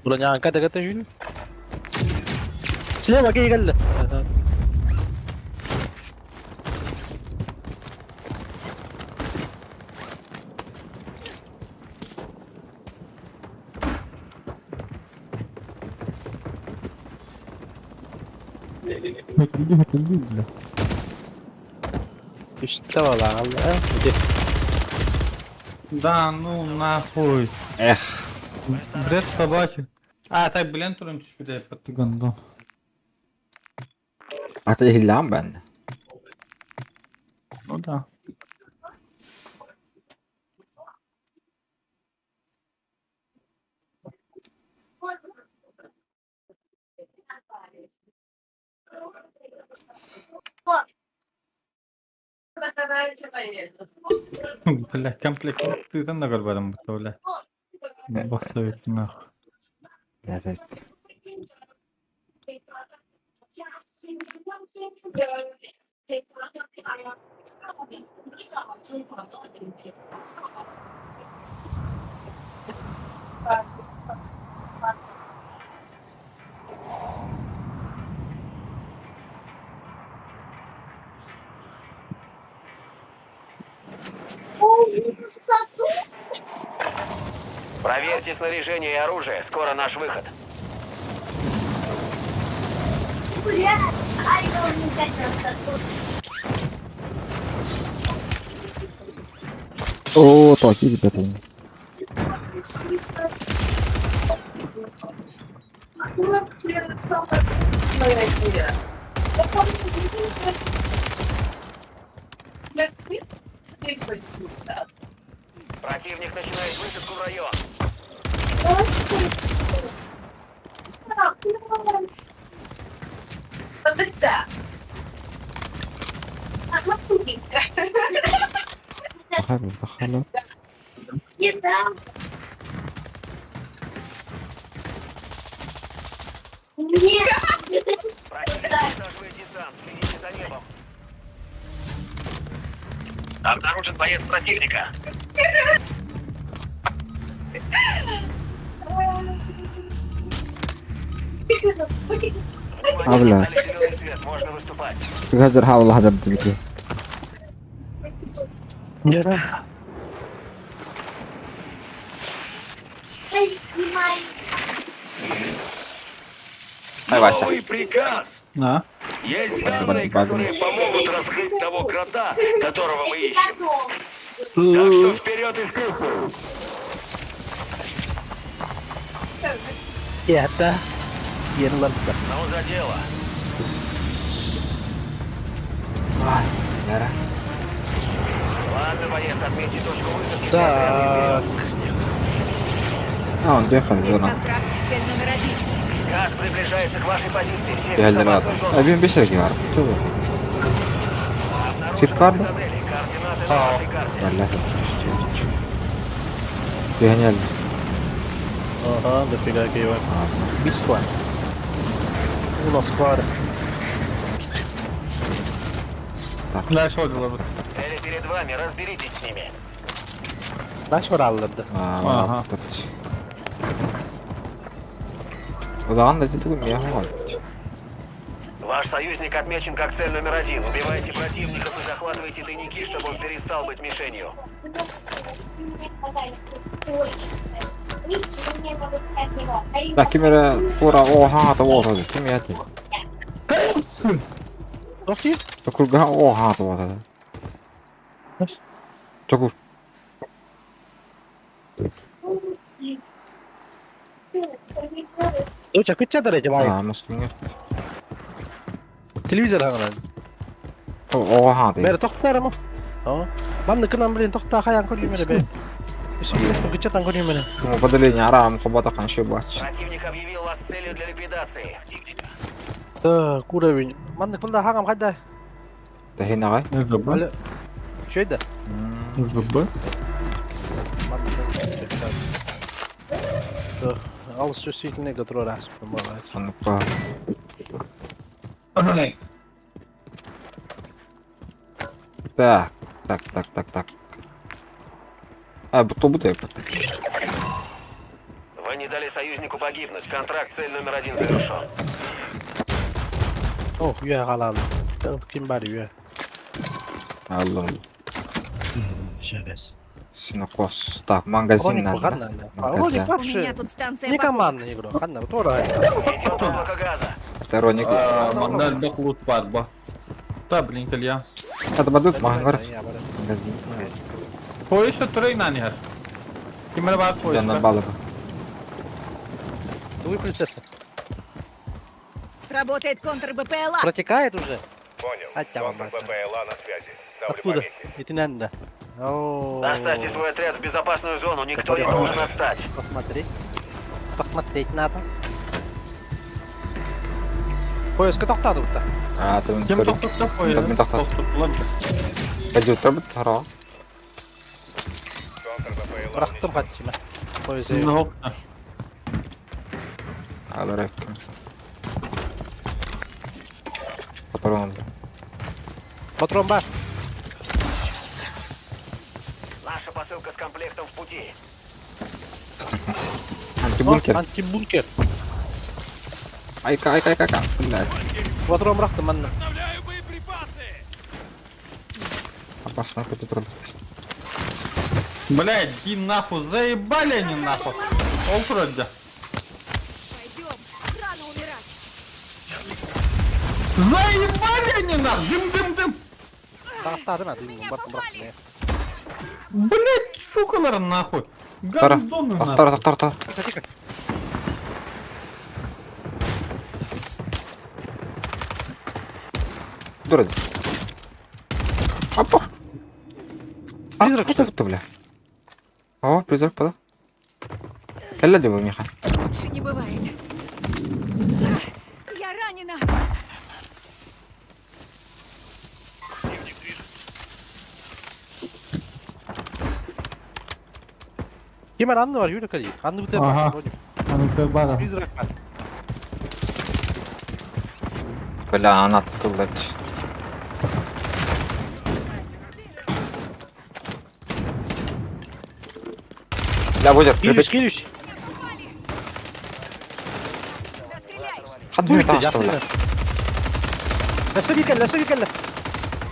G: Ulan ya Ankara kata yürü. Size bak iyi geldi. İşte valla Allah. Hadi.
C: Да ну нахуй.
A: Эх.
C: Бред собаки. А, так, блин, турым түспүдэ подтыган
A: Ата хиллам ben.
C: Ну да. Бля, комплект ты там на горбадом бля. Бах совет нахуй.
A: Evet.
E: Проверьте снаряжение и оружие. Скоро наш выход.
A: Оо, токи ребята.
E: Противник начинает высадку в район. دخل Противник высаживает десант. Следите за небом. Обнаружен боец противника.
A: А,
E: Внимание,
A: бля.
E: дали зеленый свет. Можно выступать.
A: Хажар хавла хажар дибити. Ай, Вася.
E: Новый приказ.
C: А?
E: Есть
A: Барды,
E: данные,
A: барды.
E: которые помогут раскрыть того крота, которого мы ищем. Так что вперед и в
G: Это Ирландка.
E: Ну за дело.
A: Ай, Яра.
E: Ладно, боец, отметьте точку высадки.
G: Так.
A: А, он доехал,
H: Здесь
A: зона.
H: контракт, цель номер один.
E: Газ приближается к вашей позиции. Все в
A: Geldi
E: безопасную
A: rada.
E: зону.
A: Abi bir şey var. Çok
E: Обнаружена
A: Сит карта?
E: цитадель. Координаты на вашей карте.
A: Vallahi düştü. Genial.
G: Ага, дофига киева. Биг склад. У нас склад.
C: Да, что было бы?
E: Цели перед вами, разберитесь с ними.
G: Наш варалларды.
A: Ага. Ulan da dedi bu ya var.
E: Ваш союзник отмечен как цель номер один. Убивайте противников и захватывайте тайники, чтобы он перестал быть мишенью.
A: Да kimere pura oha da oha da kim yati.
G: Токи?
A: Çukur oha da oha da. Çukur.
G: Доча, кыча дәрәҗә бай.
A: Ha muslim.
G: Телевизор хаңа.
A: Oha da.
G: Бәр тоқтарым. О. Манны кынан блин тоқта хаян көрмеде бе. Үсү кыча тан көрмеде.
A: Şunu badalini aram khobata kan şu baç.
E: Противник объявил вас целью для ликвидации.
G: Та, куравин. Манны кында хаңам кайда?
A: Da hina gay.
C: ЗБ.
G: Чөйдө.
C: ЗБ.
G: Alles zo ziet en ik dat er raas
A: Anıpa. Так, так, так, так, так. А, bu topu da yaptı.
E: Вы не дали союзнику погибнуть. Контракт цель номер один завершен.
G: Oh, üye kalan. Kim var üye?
A: Allah Allah.
G: Şerefsiz.
A: Синокос. Так, магазин
G: Роник
A: надо. да?
G: Роник
A: Магазин.
H: У
G: вообще.
H: меня тут станция
G: Не
H: покупок.
G: командный игрок. Ханна, тоже.
E: Идет облако газа.
A: Veronik.
C: Манна элбэх лут бар ба. Та, блин, итальян.
A: Hadi badut mahan Магазин, магазин.
C: Поезд турай нани хар. Кимere бар поезд.
A: Yandan bağlı.
G: Вы принцесса.
H: Работает контр БПЛА.
G: Протекает уже?
I: Понял.
G: Хотя вам
I: Контр БПЛА на связи. Ставлю
G: Откуда?
I: пометки.
G: И О.
E: Доставьте свой отряд в безопасную зону. Никто не должен отстать.
G: Посмотреть. Посмотреть надо. Поезд тоқтады бұта.
A: А, ты
C: Ким тоқтатты поезд?
A: Ким тоқтатты?
C: Тоқтаттылар.
A: Кадютер бит тара.
I: Контр БПЛА
G: Бұрақтым қатчыма. Поезд.
C: Ну,
A: Алар ким. Патрон.
G: Патрон бар.
E: Наша посылка с комплектом в пути.
A: Антибункер.
G: Антибункер.
A: Айка, айка, айка, айка. Блядь.
G: Патрон бұрақтым манна.
A: Опасно патрон.
C: Блядь, иди нахуй, заебали они нахуй. Ол турар дьэ.
H: Пойдем. Рано умирать.
C: Заебали они нахуй, дым-дым-дым.
G: Таҕыстаатым ээ,
H: Меня
G: бар
H: попали.
C: Блядь, сукалар нахуй.
A: Тара,
C: Гандоны нахуй.
A: тар, тар, тар. Дура. Апа.
G: Призрак,
A: Призрак, что бля? О, призрак подал. Кэллэ дии бу миэхэ.
H: Лучше не бывает. Ах, Я ранена.
G: Ким эрэ анны бар, Юрика дии. Анны бытыа
C: Ага.
G: бар.
C: Аны бара.
G: Призрак бар.
A: Бля, ана тыллач. Бля, бозер,
G: Киирүс, киирүс.
H: Куда стреляешь?
A: Хат бүйі тағысты, бля.
G: Ләсі кел, ләсі кел.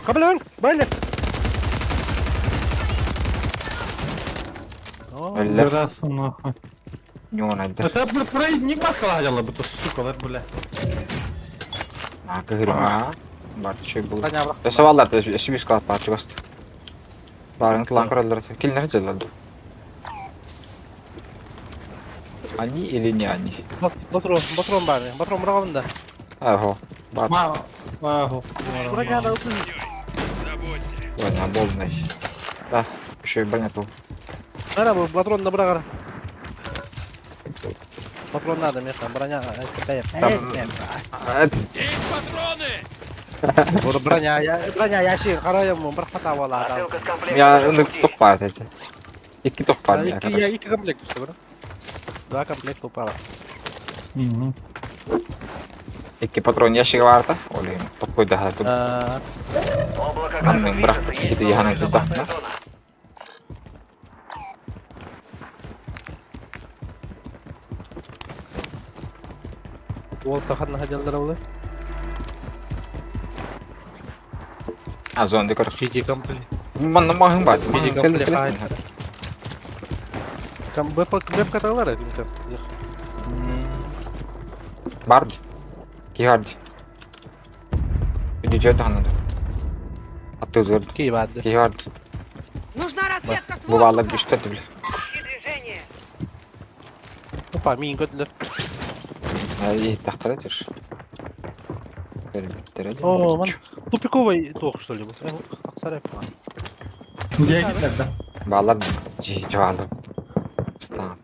G: Қабыл байлар.
A: Бля,
C: Раз нахуй.
A: не он айдар.
C: Это, бля, проводник маскала хотела бы, то сука, бля.
A: А, кыгырма. Бар, чөй бұл.
G: Таня бра.
A: Өсі балдар, өсі бес қалат бар, чугасты. Барын тылан көрелер. Келінер желді. Они или не они?
G: Батрон, батрон бар. Батрон бұрағында.
A: Ахо, бар.
C: Ма, маху.
G: Броня да ұтын.
A: Ладно, болный. Да, еще и броня тыл.
G: Ара бұл патрон да бұрағар. Патрон надо, меха, броня.
A: Там... Это...
G: Броня, я, броня, я ши, қарайым, бір хата бола.
E: Посылка с комплектом
A: Я,
E: уже в
A: ну,
E: пути.
A: тоқ бар, эти. Екі тоқ бар, я,
G: Я
A: короче.
G: екі комплект түсті, бро. Два комплекта упало.
A: Екі патрон ящигі бар да. Олейм, тоқ қойды ха, тут.
E: Облако
A: Анның
E: газа
A: бірақ
E: движется, есть
A: киті
E: новая
A: яханын
E: безопасная
A: тұтақ.
E: зона.
G: Ол таханна хаджалдар олы.
A: А, зонды көрік.
G: Жеке комплект.
A: Манна мағын бар.
G: Жеке
A: Кел,
G: комплект.
A: кел,
G: Кам веб веб каталар это.
A: Барды. Кихарды. Үйде жерді ханады. Атты өзгерді.
G: Кей барды.
A: Кихарды.
H: Нужна разведка с
A: Бұл бала
H: воздуха.
A: күшті бля.
H: Движение.
G: Опа, миин көтілер.
A: Ай, тақтара жүрші.
G: О, ман тупиковый тоқ, что ли, бұл. Тақсар
C: Где да?
A: Балалар жиі алып. Стап.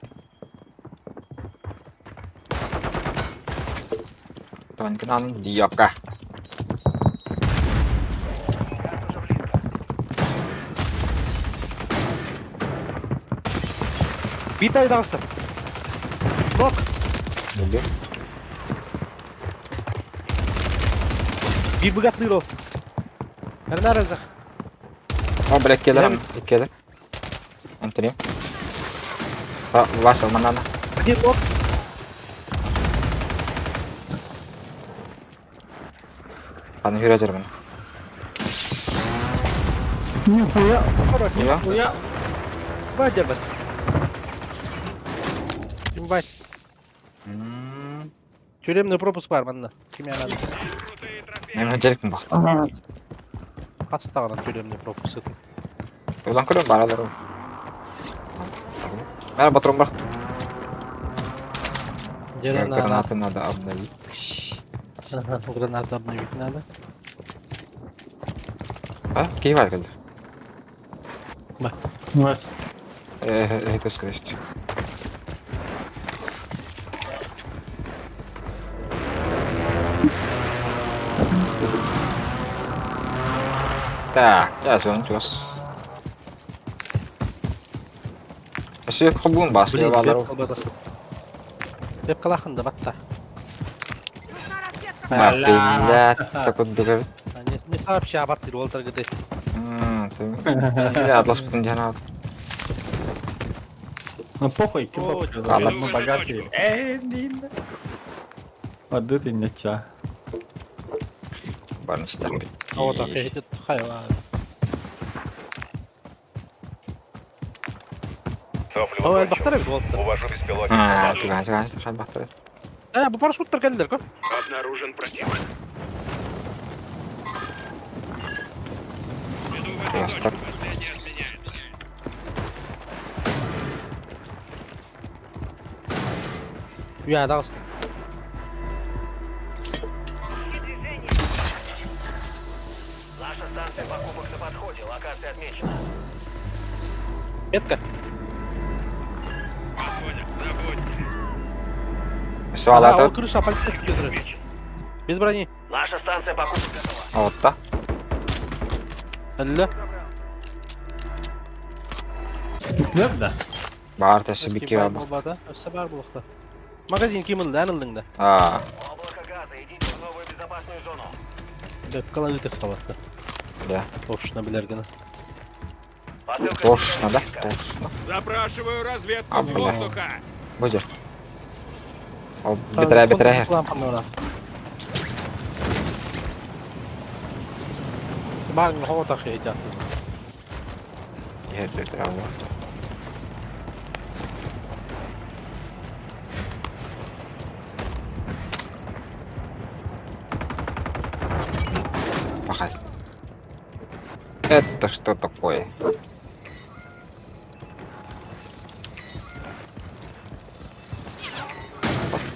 A: Тонкинан диока.
G: Битай дағысты. Нок.
A: Неге?
G: Би бұгатлыр ол. Әрнар азақ.
A: О, бля, келер, келер. Антони. Вася, манана.
G: Один нок.
A: Аны хүрә жүрмін.
C: Нихуя.
A: Нихуя?
C: Нихуя.
G: Бадер бас. Ким бай. Тюремный пропуск бар манна. Ким янады.
A: Мен желкін бақты.
G: Хастағынан тюремный пропуск.
A: Улан көрем баралар. Мен патрон бақты. Гранаты надо обновить.
G: Ага, гранаты обновить надо.
A: А, кей бар келді.
G: Ба.
A: Это сказать. Так, сейчас он чус. Өсөк хобун бас,
G: Блин,
A: балар.
G: Деп қалақында батта.
H: Нужна разведка.
A: Бля, такой дөгө.
G: Не, не сообща бат дейді ол тәргіде.
A: Ты атлас бүтүн жана.
C: Ну похуй, кебаб.
A: Ладно.
C: Мы богатые. Эй, блин. Вот это не ча.
A: Барын стап.
G: О, так, этот хайван. О, элбэхтэр эбит уолаттар.
I: Увожу беспилотник на
A: Аа,
I: базу.
A: түгэн түгэн хайбахтар.
G: Э, бу парашюттар кэллилэр көр.
I: Обнаружен противник.
A: Кластер.
G: Үйэ таҕыста.
E: Наша станция покупок на подходе. Локация отмечена.
G: Метка.
A: Все,
G: А,
A: аларда
G: ол крыша полицейский турар. Без брони.
E: Наша станция покупок готова.
A: отта.
G: Әллә.
C: Nerede?
A: Баар тэсі бикки бар.
G: Өссө бар булукта. Магазин ким ылды, эн ылдың да.
A: Аа,
E: Облако газа. Идите в новую безопасную зону.
G: Беп калан үтек хабатта.
A: да.
G: Точно билер гына.
E: Посылка
A: Точно, да?
E: близко.
A: Точно.
I: Запрашиваю разведку
A: А,
I: с
A: бля.
I: воздуха.
A: Бу жер. Ол бетере бетере.
G: Баар хота хейта.
A: Иһэр бетере буолар. Пахай. Это что такое?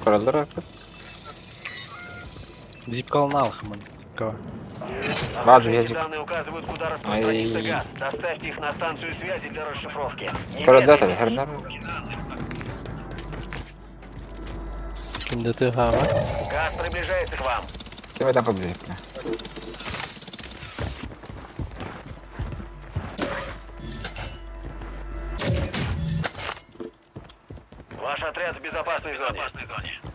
A: Кораллар
G: Зипкал налхман. Зипкал.
A: Ладно,
E: Наши
A: язык.
E: данные указывают, куда распространится
A: Ай.
E: газ. Доставьте их на станцию связи для расшифровки.
A: Кораллар
E: Немедленно.
A: хернер.
G: Кимде ты хава?
E: Газ приближается к вам.
A: Кем это кабзик?
E: Ваш отряд в безопасной зоне.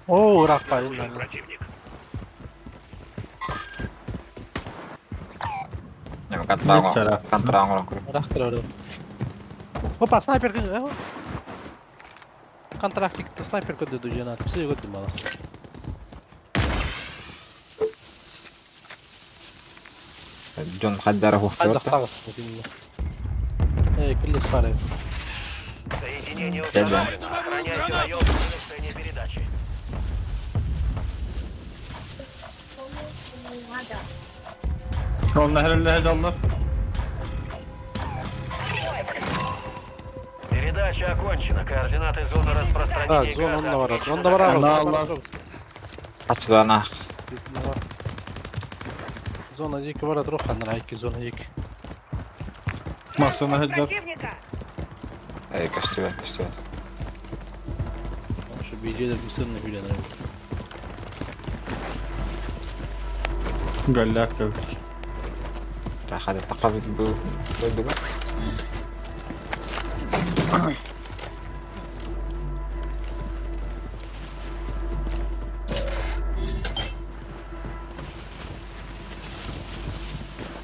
G: О, рахпа.
I: Противник.
A: Нем контрагон. Контрагон.
G: Рахтыр. Опа, снайпер. Контрактик снайпер көдө жана. Псы көдө мала.
A: Джон Хаддара
G: Хайда
A: хухтор.
G: тагыс. Эй, килли сары.
E: Соединение
A: Да-да.
E: установлено. Охраняйте район до завершения передачи.
C: Onlar herhalde aldılar.
E: Передача окончена. Координаты зоны распространения
G: Так, зона
E: газа
G: онда бар.
E: отмечены
G: Онда
E: на
G: бар.
C: Allah Allah.
A: Ачылан ах.
G: Зона 2 бар атрохан, райки зона 2.
C: Masona hediler.
H: Противника!
A: Эй, костюм, костюм.
G: Şu BJ'ler mısırını bilen.
C: Gallak evet.
A: Тахады тақабит бу дойдуга.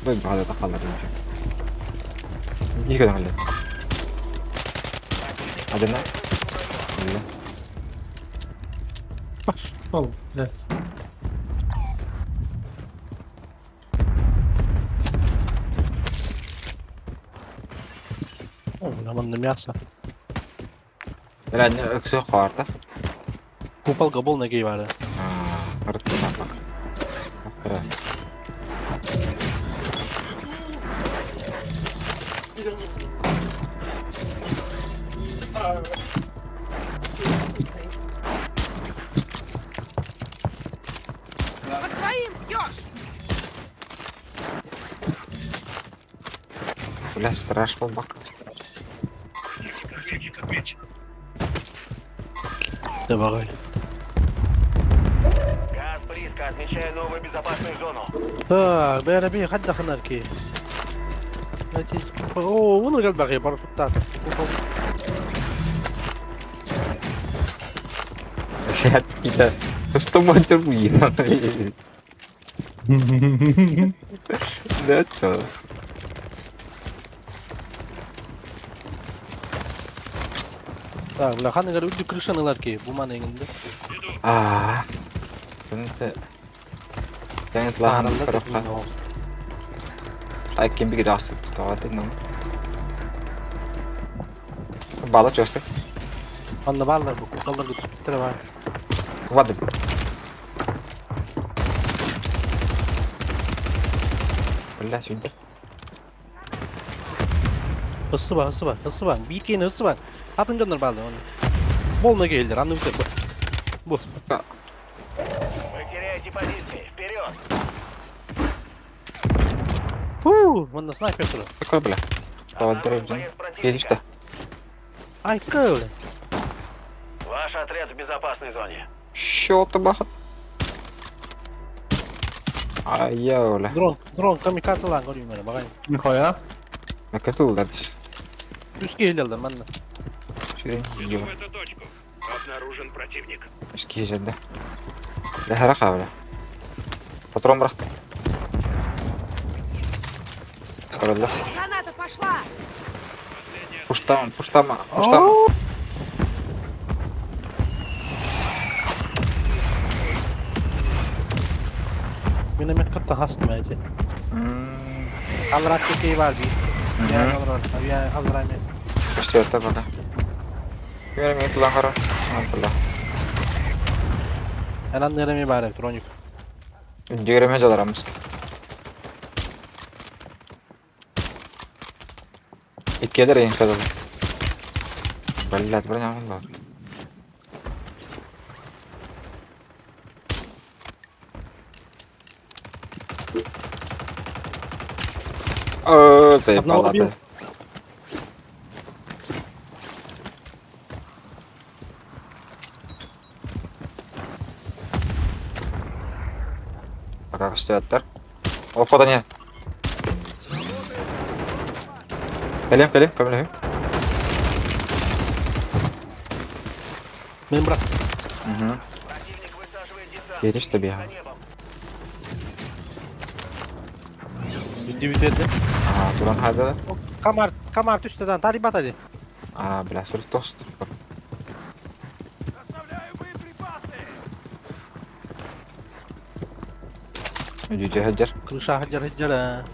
A: Дойду хада тақалар дүйүн. Екі көңілі. Адына. Үлі.
C: Ol. Evet.
G: Аман мясо.
A: Реально өксі қуарда.
G: Купал габол на гей бары.
A: Ырытты бак. Ақтыра.
H: По своим бьешь!
A: Бля, страш был бак.
I: Противник отмечен.
G: Давай.
E: Газ близко. Отмечаю новую безопасную зону.
G: Так, бәрі би хадда ханарки. О, оны гал баги бар футтат.
A: Блядь, какие-то... Что монтер Да чё?
G: Так, бля, ханы гал үдү крышаны ки, бу маны иңинде.
A: Аа. Күнте. Тәңт лахан көрөккө. Ай ким биги дасы тоҕо динем. Бала чөстө.
G: Манна бааллар бу кутталларга түспүттэрэ баар.
A: Вадим. Бля, сүндэ.
G: Ысыба, ысыба, ысыба. Биир киһини ысыба. Атын дьоннор бааллар оны. Болна келдер, аны бу. Бу.
E: Вы теряете позиции. Вперед!
G: Хуу, манна снайпер турар.
A: Такой, бля.
E: Обнаружен
A: Тоҕо
E: боец противника.
A: Киһи
G: Айка, бля.
E: Ваш отряд в безопасной зоне.
A: Счета бахат. Айя, бля.
G: Дрон, дрон камикадзелаан көрүүм эрэ баҕай.
C: Нихуя.
A: Накатылдар.
G: Үс киһилэллэр манна.
A: Сүрүн
I: Иду в эту точку. Обнаружен противник.
A: Үс киһи жерде. Лэһэрэ хаабыла. Патрон бырахта. Көрөллөр.
H: Граната пошла!
A: Пуштама, пуштама, пуштама.
G: Миномет кытта хастым эти. Аллара кей бар биир. Я аллара, я аллара мен.
A: Көстүөттэ пока. Ким эрэ миигин тулан көрөр. Тула.
G: Эн анныгар эмиэ баар эбит, Роник.
A: Үрдүгэр эмиэ дьалараммыс. Иккиэлэр эйин садылы. Блядь, броня буолла. Оо,
G: Одного
A: заебала
G: убил.
A: ты. Пока көстүөттэр. Ол не. Кэлиэм, кэлиэм, көмөлөһүм.
G: Мин брат.
A: Угу.
E: Противник высаживает десант.
A: Едешь тебе.
E: За небом.
G: Бүдү
A: Аа, туран хайдара.
G: Камар, камар түстеден тари батари.
A: Аа, бля, сыр тост. Үдү хаджар.
G: Крыша хаджар хаджар.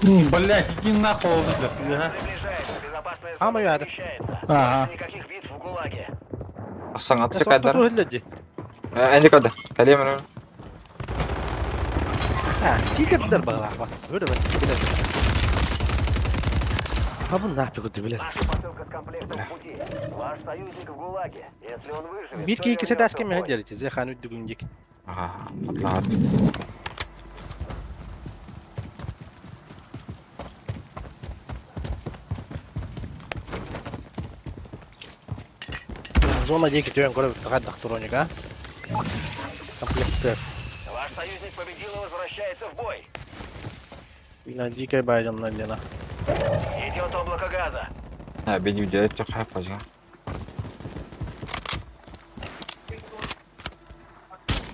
C: Блять, иди нахуй, блядь. Ага.
E: Приближается. Безопасная
G: А,
E: зона
G: моя это.
E: перемещается.
C: Ага.
E: Больше никаких битв в ГУЛАГе.
A: Ахсан атты кайдар.
G: Хыллади.
A: Энди кайда. Калем мен.
G: А, тигердер баға. Өре бер. А бу нафиг ты, блядь.
E: Наша посылка с комплектом в пути. Ваш союзник в ГУЛАГе. Если он выживет,
G: Бир
E: то
G: ки икки
E: вернется в
G: сетаски мен
E: бой.
G: хаджар зе хан үдүгүн дик.
A: Аа, атлаат.
G: Зона диэки түөн көрө хайдах туроника. Комплект.
E: Ваш союзник победил и возвращается в бой.
G: Бина дикай байден лена.
E: Идет облако газа.
A: А, беди үдө төх хапажа.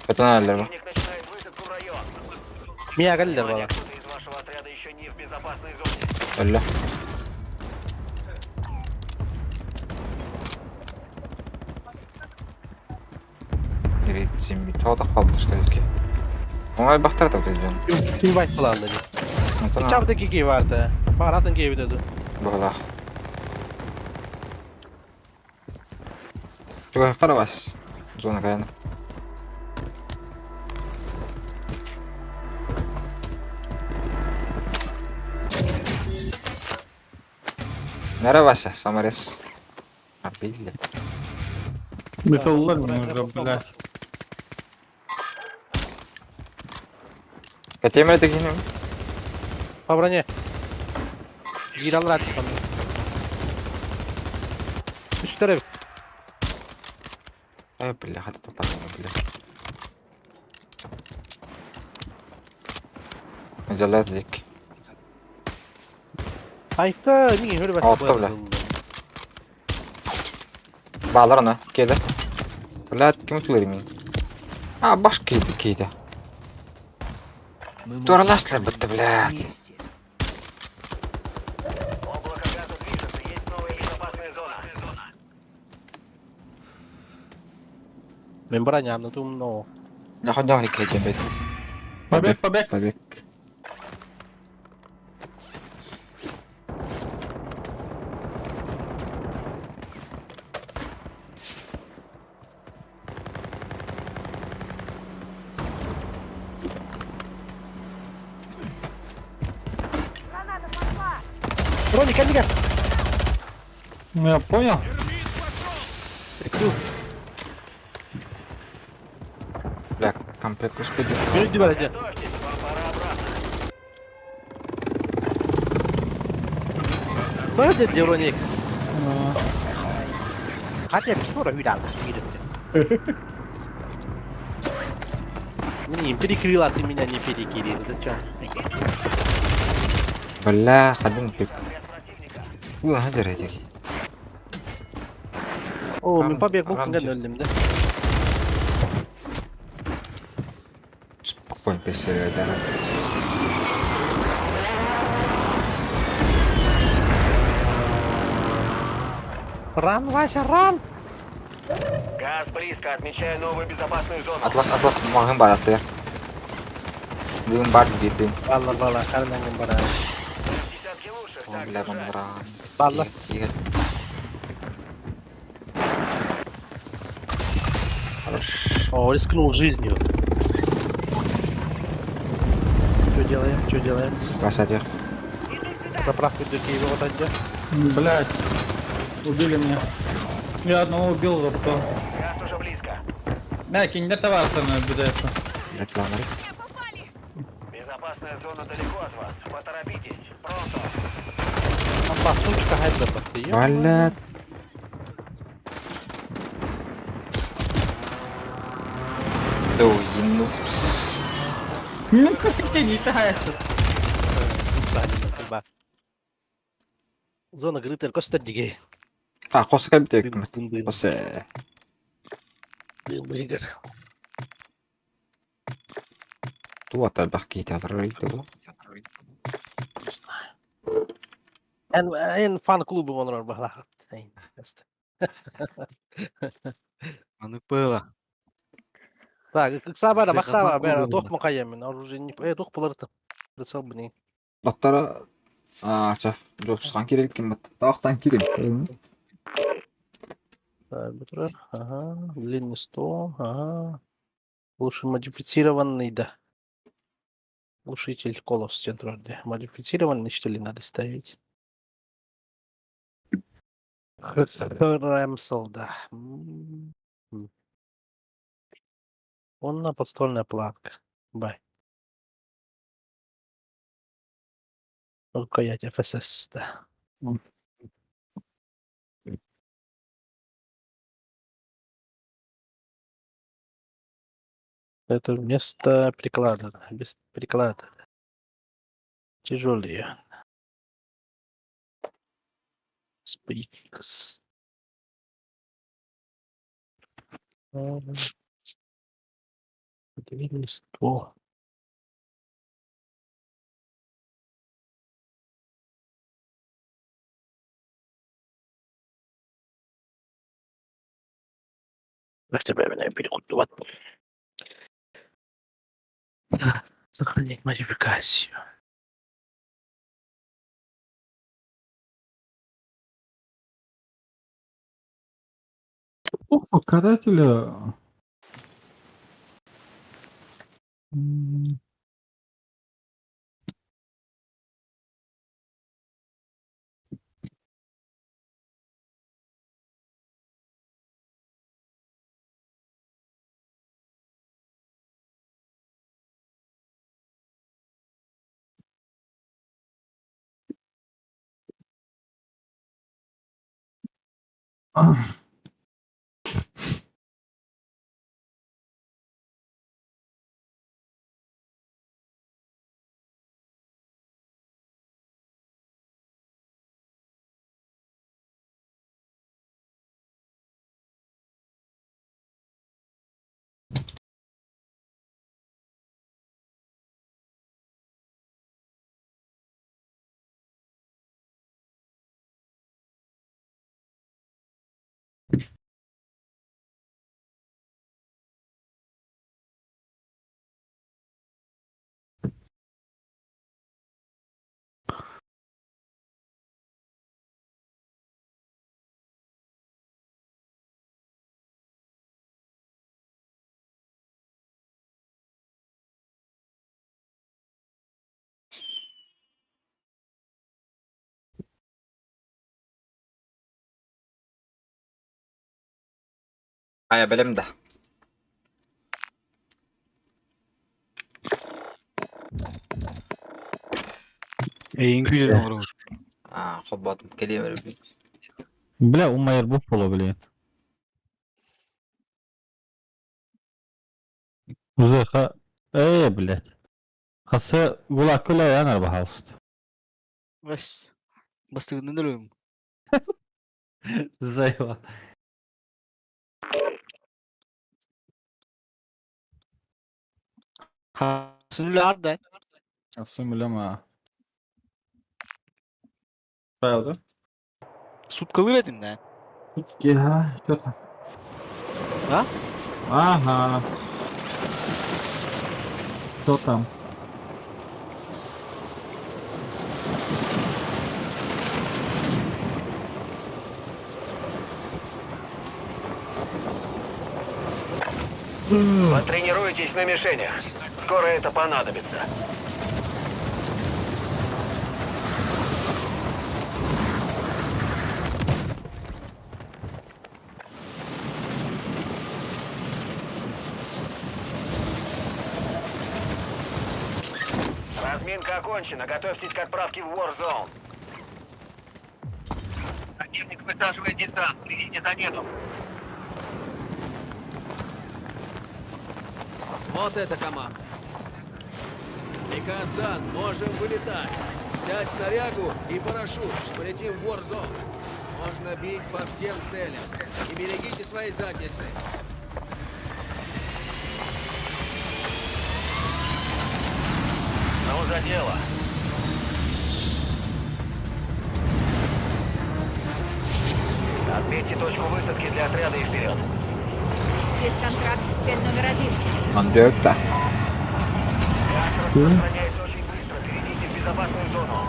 A: Катаналар.
E: Противник начинает высадку в район.
G: Мия галлер
E: Внимание,
G: бала.
E: кто-то из вашего отряда еще не в безопасной зоне.
A: Алла. Иритсим тоодох болдуштар. Оңай бахтар тавтажан.
G: Ким байт балалар. Чабды ки барды. Баратын ки битеди.
A: Буһалаах. Чугахтар бас. Зона каяна. Нара Вася, Самарес. А, били.
C: Металлар нужно, блядь.
A: Катемер тегинем.
G: По броне. Гиралар атып. Үстөрө.
A: Ай, бля, хата топа, бля. Жалат лик.
G: Айка, мин хөрбәт.
A: Алты, бля. Балар ана, келді. Бля, ким тулыр мин? А, баш кейді, кейді.
F: Мы можем
A: Тураласлар бітті, блядь.
F: вместе.
E: Облако газа движется. Есть новая безопасная зона.
G: Мен бронямны тумно.
A: Находя кейді, бет.
C: Побег, побег.
A: Побег.
G: Броник, кэллигэ!
C: Ну я понял.
G: Прикрыл.
A: Бля, комплект успели.
G: Бери дюбар, иди.
E: Готовьтесь, вам пора обратно.
G: Броник, где броник? Хотя скоро видал, видит. Не, перекрыла, ты меня не перекрыл. Зачем?
A: Бля, один пик. Ула, хазар этик.
G: О, мен побег был,
A: Рам-
G: когда өлдüm да.
A: Спокойно, песер, да.
G: Run, Вася, run!
E: Газ близко. Отмечаю новую безопасную зону.
A: Атлас, Атлас, мағын бар аттыр. Дым бар, bir дым.
G: Валла, валла, харнаңын бара.
E: В десятке лучших.
A: О,
E: Так
A: бля,
E: держать.
A: бра.
G: Балла.
A: Игорь. Хорош.
G: О, рискнул жизнью. Что делаем, что делаем?
A: Вася, отъехал.
G: Заправку до Киева вот отде.
C: Блять. Убили меня. Я одного убил, зато.
E: Газ уже близко.
C: Да, кинь товар остальное обижается.
A: Блядь, ламарик.
H: Меня попали!
E: Безопасная зона далеко от вас. Поторопитесь. Пронто.
G: Апа, сучка, хайда ты.
A: Блядь. Дуинупс.
C: Не тается.
G: Зона грытер, коста дигей.
A: А, қосы кәбітек Қосы.
G: Дым, Игорь.
A: Туата бақ кейте алыр өйді бұл.
G: Не знаю. Эн, эн фан-клубы онрор бахлахат.
D: Аны было.
G: Так, сабара,
D: Зыға
G: бахтава, бәрі,
D: фан-клубы
G: тоқ мұқайым, оружие не... Э, тоқ болар Прицел бы не.
A: Аттара чаф, жопсқан керек екен бат. Тақтан керек.
G: Так, бутырар, ага, длинный стол, ага. Лучше модифицированный, да. Глушитель колос центр, Модифицированный, что ли, надо ставить? Рэмсел, да. М. Онна подствольная платка. Бай. Рукоять ФСС, да. Это вместо приклада, да, без приклада. Тяжелее. Сприкс. Длинный ствол. Сохранить модификацию.
C: Ух, карателя. Ах.
A: Хайа бэлэм да?
D: Эйин күүрэн оҥоробут.
A: Аа, холбоотум кэлиэм эрэ
C: Бля, умайар буп боло, блин. Узеха, блядь. Хасы гулакка үлэлээн пожалуйста.
J: Бэс. Бастыгынан өлөм.
C: Зайва.
J: Хасын үлэ арда.
C: Асын билем а. Правда?
J: Суткалыр этин да.
C: Ага, что там?
J: Да?
C: Ага. Что там?
E: Потренируйтесь на мишенях. Скоро это понадобится. Разминка окончена. Готовьтесь к отправке в Warzone.
I: Противник высаживает десант. Следите за небом.
F: Вот эта команда. Приказ дан, можем вылетать. Взять снарягу и парашют. Полетим в Warzone. Можно бить по всем целям. И берегите свои задницы.
E: Ну, за дело. Отметьте точку высадки для отряда и вперед.
H: Здесь контракт, цель номер один.
A: Мандык да.
E: Газ распространяется очень быстро. Перейдите в безопасную зону.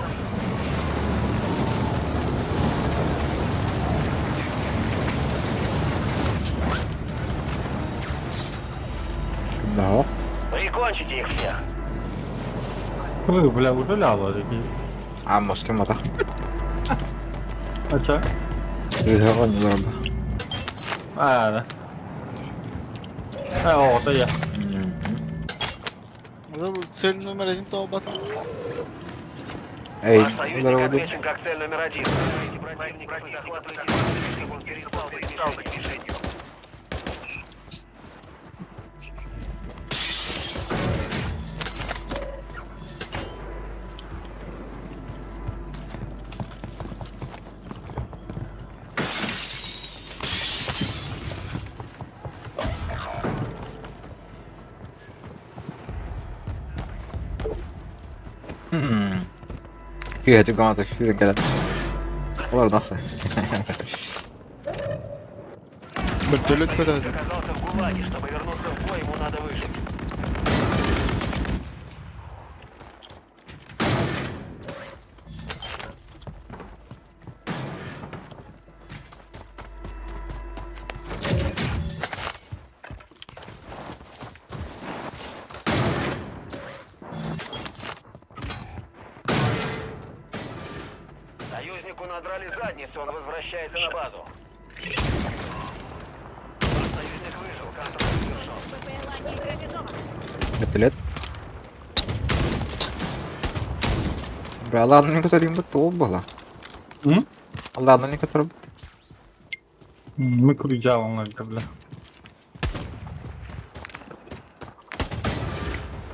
A: Да.
E: Прикончите их всех.
C: Ой, бля, уже ляла.
A: А, москва мата.
C: А чё?
A: Ыһыҕын
C: А, да. А, о, это я.
J: Цель номер один тоҕо
A: Эй,
E: Ваш союзник
A: здорово.
E: отмечен как цель номер один. Убивайте противников и захватывайте точку, чтобы он перестал быть мишенью.
A: Тыга түгамата сүүрэн кэлэн. Олар даса.
J: Вертолет
E: Противник
J: көтөдө.
E: оказался в ГУЛАГе. Чтобы вернуться в бой, ему надо выжить. Союзнику надрали задницу, он возвращается на базу. Ваш союзник выжил, контроль завершен.
H: БПЛА нейтрализован.
A: Вертолет. Бля, ладно, некоторые им то было.
C: М?
A: Ладно, некоторые.
C: Мы кружалом, бля.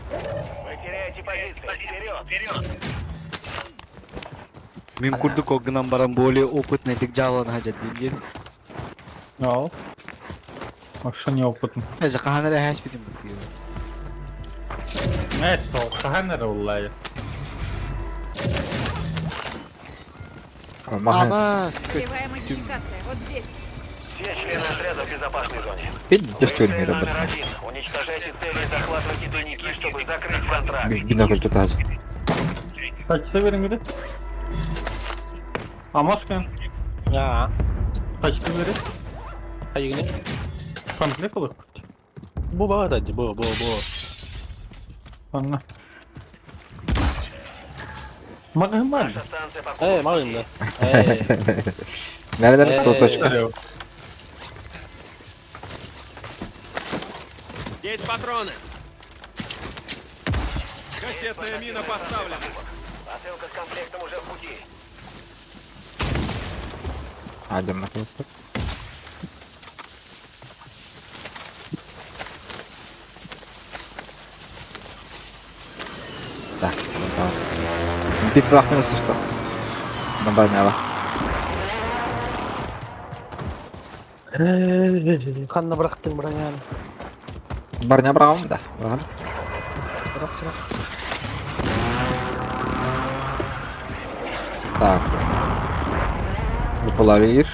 E: Вы теряете позиции. Вперед! Вперед!
J: Мин курдук ол гынан баран более опытный дик жалан хажа диэн.
C: Ал. Вообще неопытный.
J: Эже хаһан эрэ хэспитим бытыы.
C: Это, хаһан уллай.
A: Махан.
J: Ама
H: Целевая модификация. Вот здесь.
E: Все члены отряда в безопасной зоне.
A: Пить
E: Вы
A: дөстүн
E: цель
A: мира
E: номер один. Уничтожайте цели и захватывайте тайники, чтобы закрыть контракт.
A: Бинокль тут аз.
C: Качество берин где? А Москва?
G: Аа.
C: Качество бери.
G: Хайгини.
C: Комплект olur.
G: Бу баар дии, бу бу бу.
C: Анна. Магазин бар.
E: Наша станция покупок.
G: Ээ, мал инде. Ээ.
A: Nereden то точка?
F: Здесь патроны. Кассетная мина поставлена. Посылка с комплектом уже в пути.
A: Алдьаммат эбиппит. Так, Пиццалаахпын өссө что? Набарняла.
G: Ханна бырахтың броняны?
A: Барня быраҕабын да. Быраҕан.
G: Бырах бырах.
A: Так. Выполовир.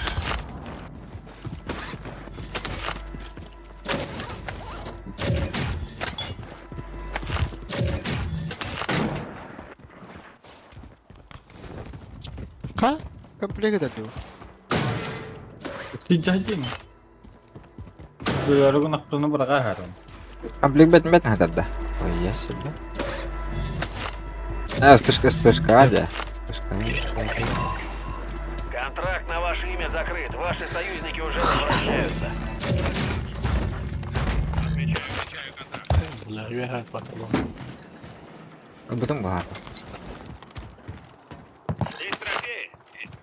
J: Ха? Комплект этэр
C: Тиджадин. Бөлөрүгүн ахтыны быраға харым.
A: Комплект бет бет хатарда. Ой, я себе. А, стышка, стышка, адя. Стышка.
E: Контракт на ваше имя закрыт. Ваши союзники уже возвращаются.
G: Бля, үөһэ батталам.
A: Бутун баҕата.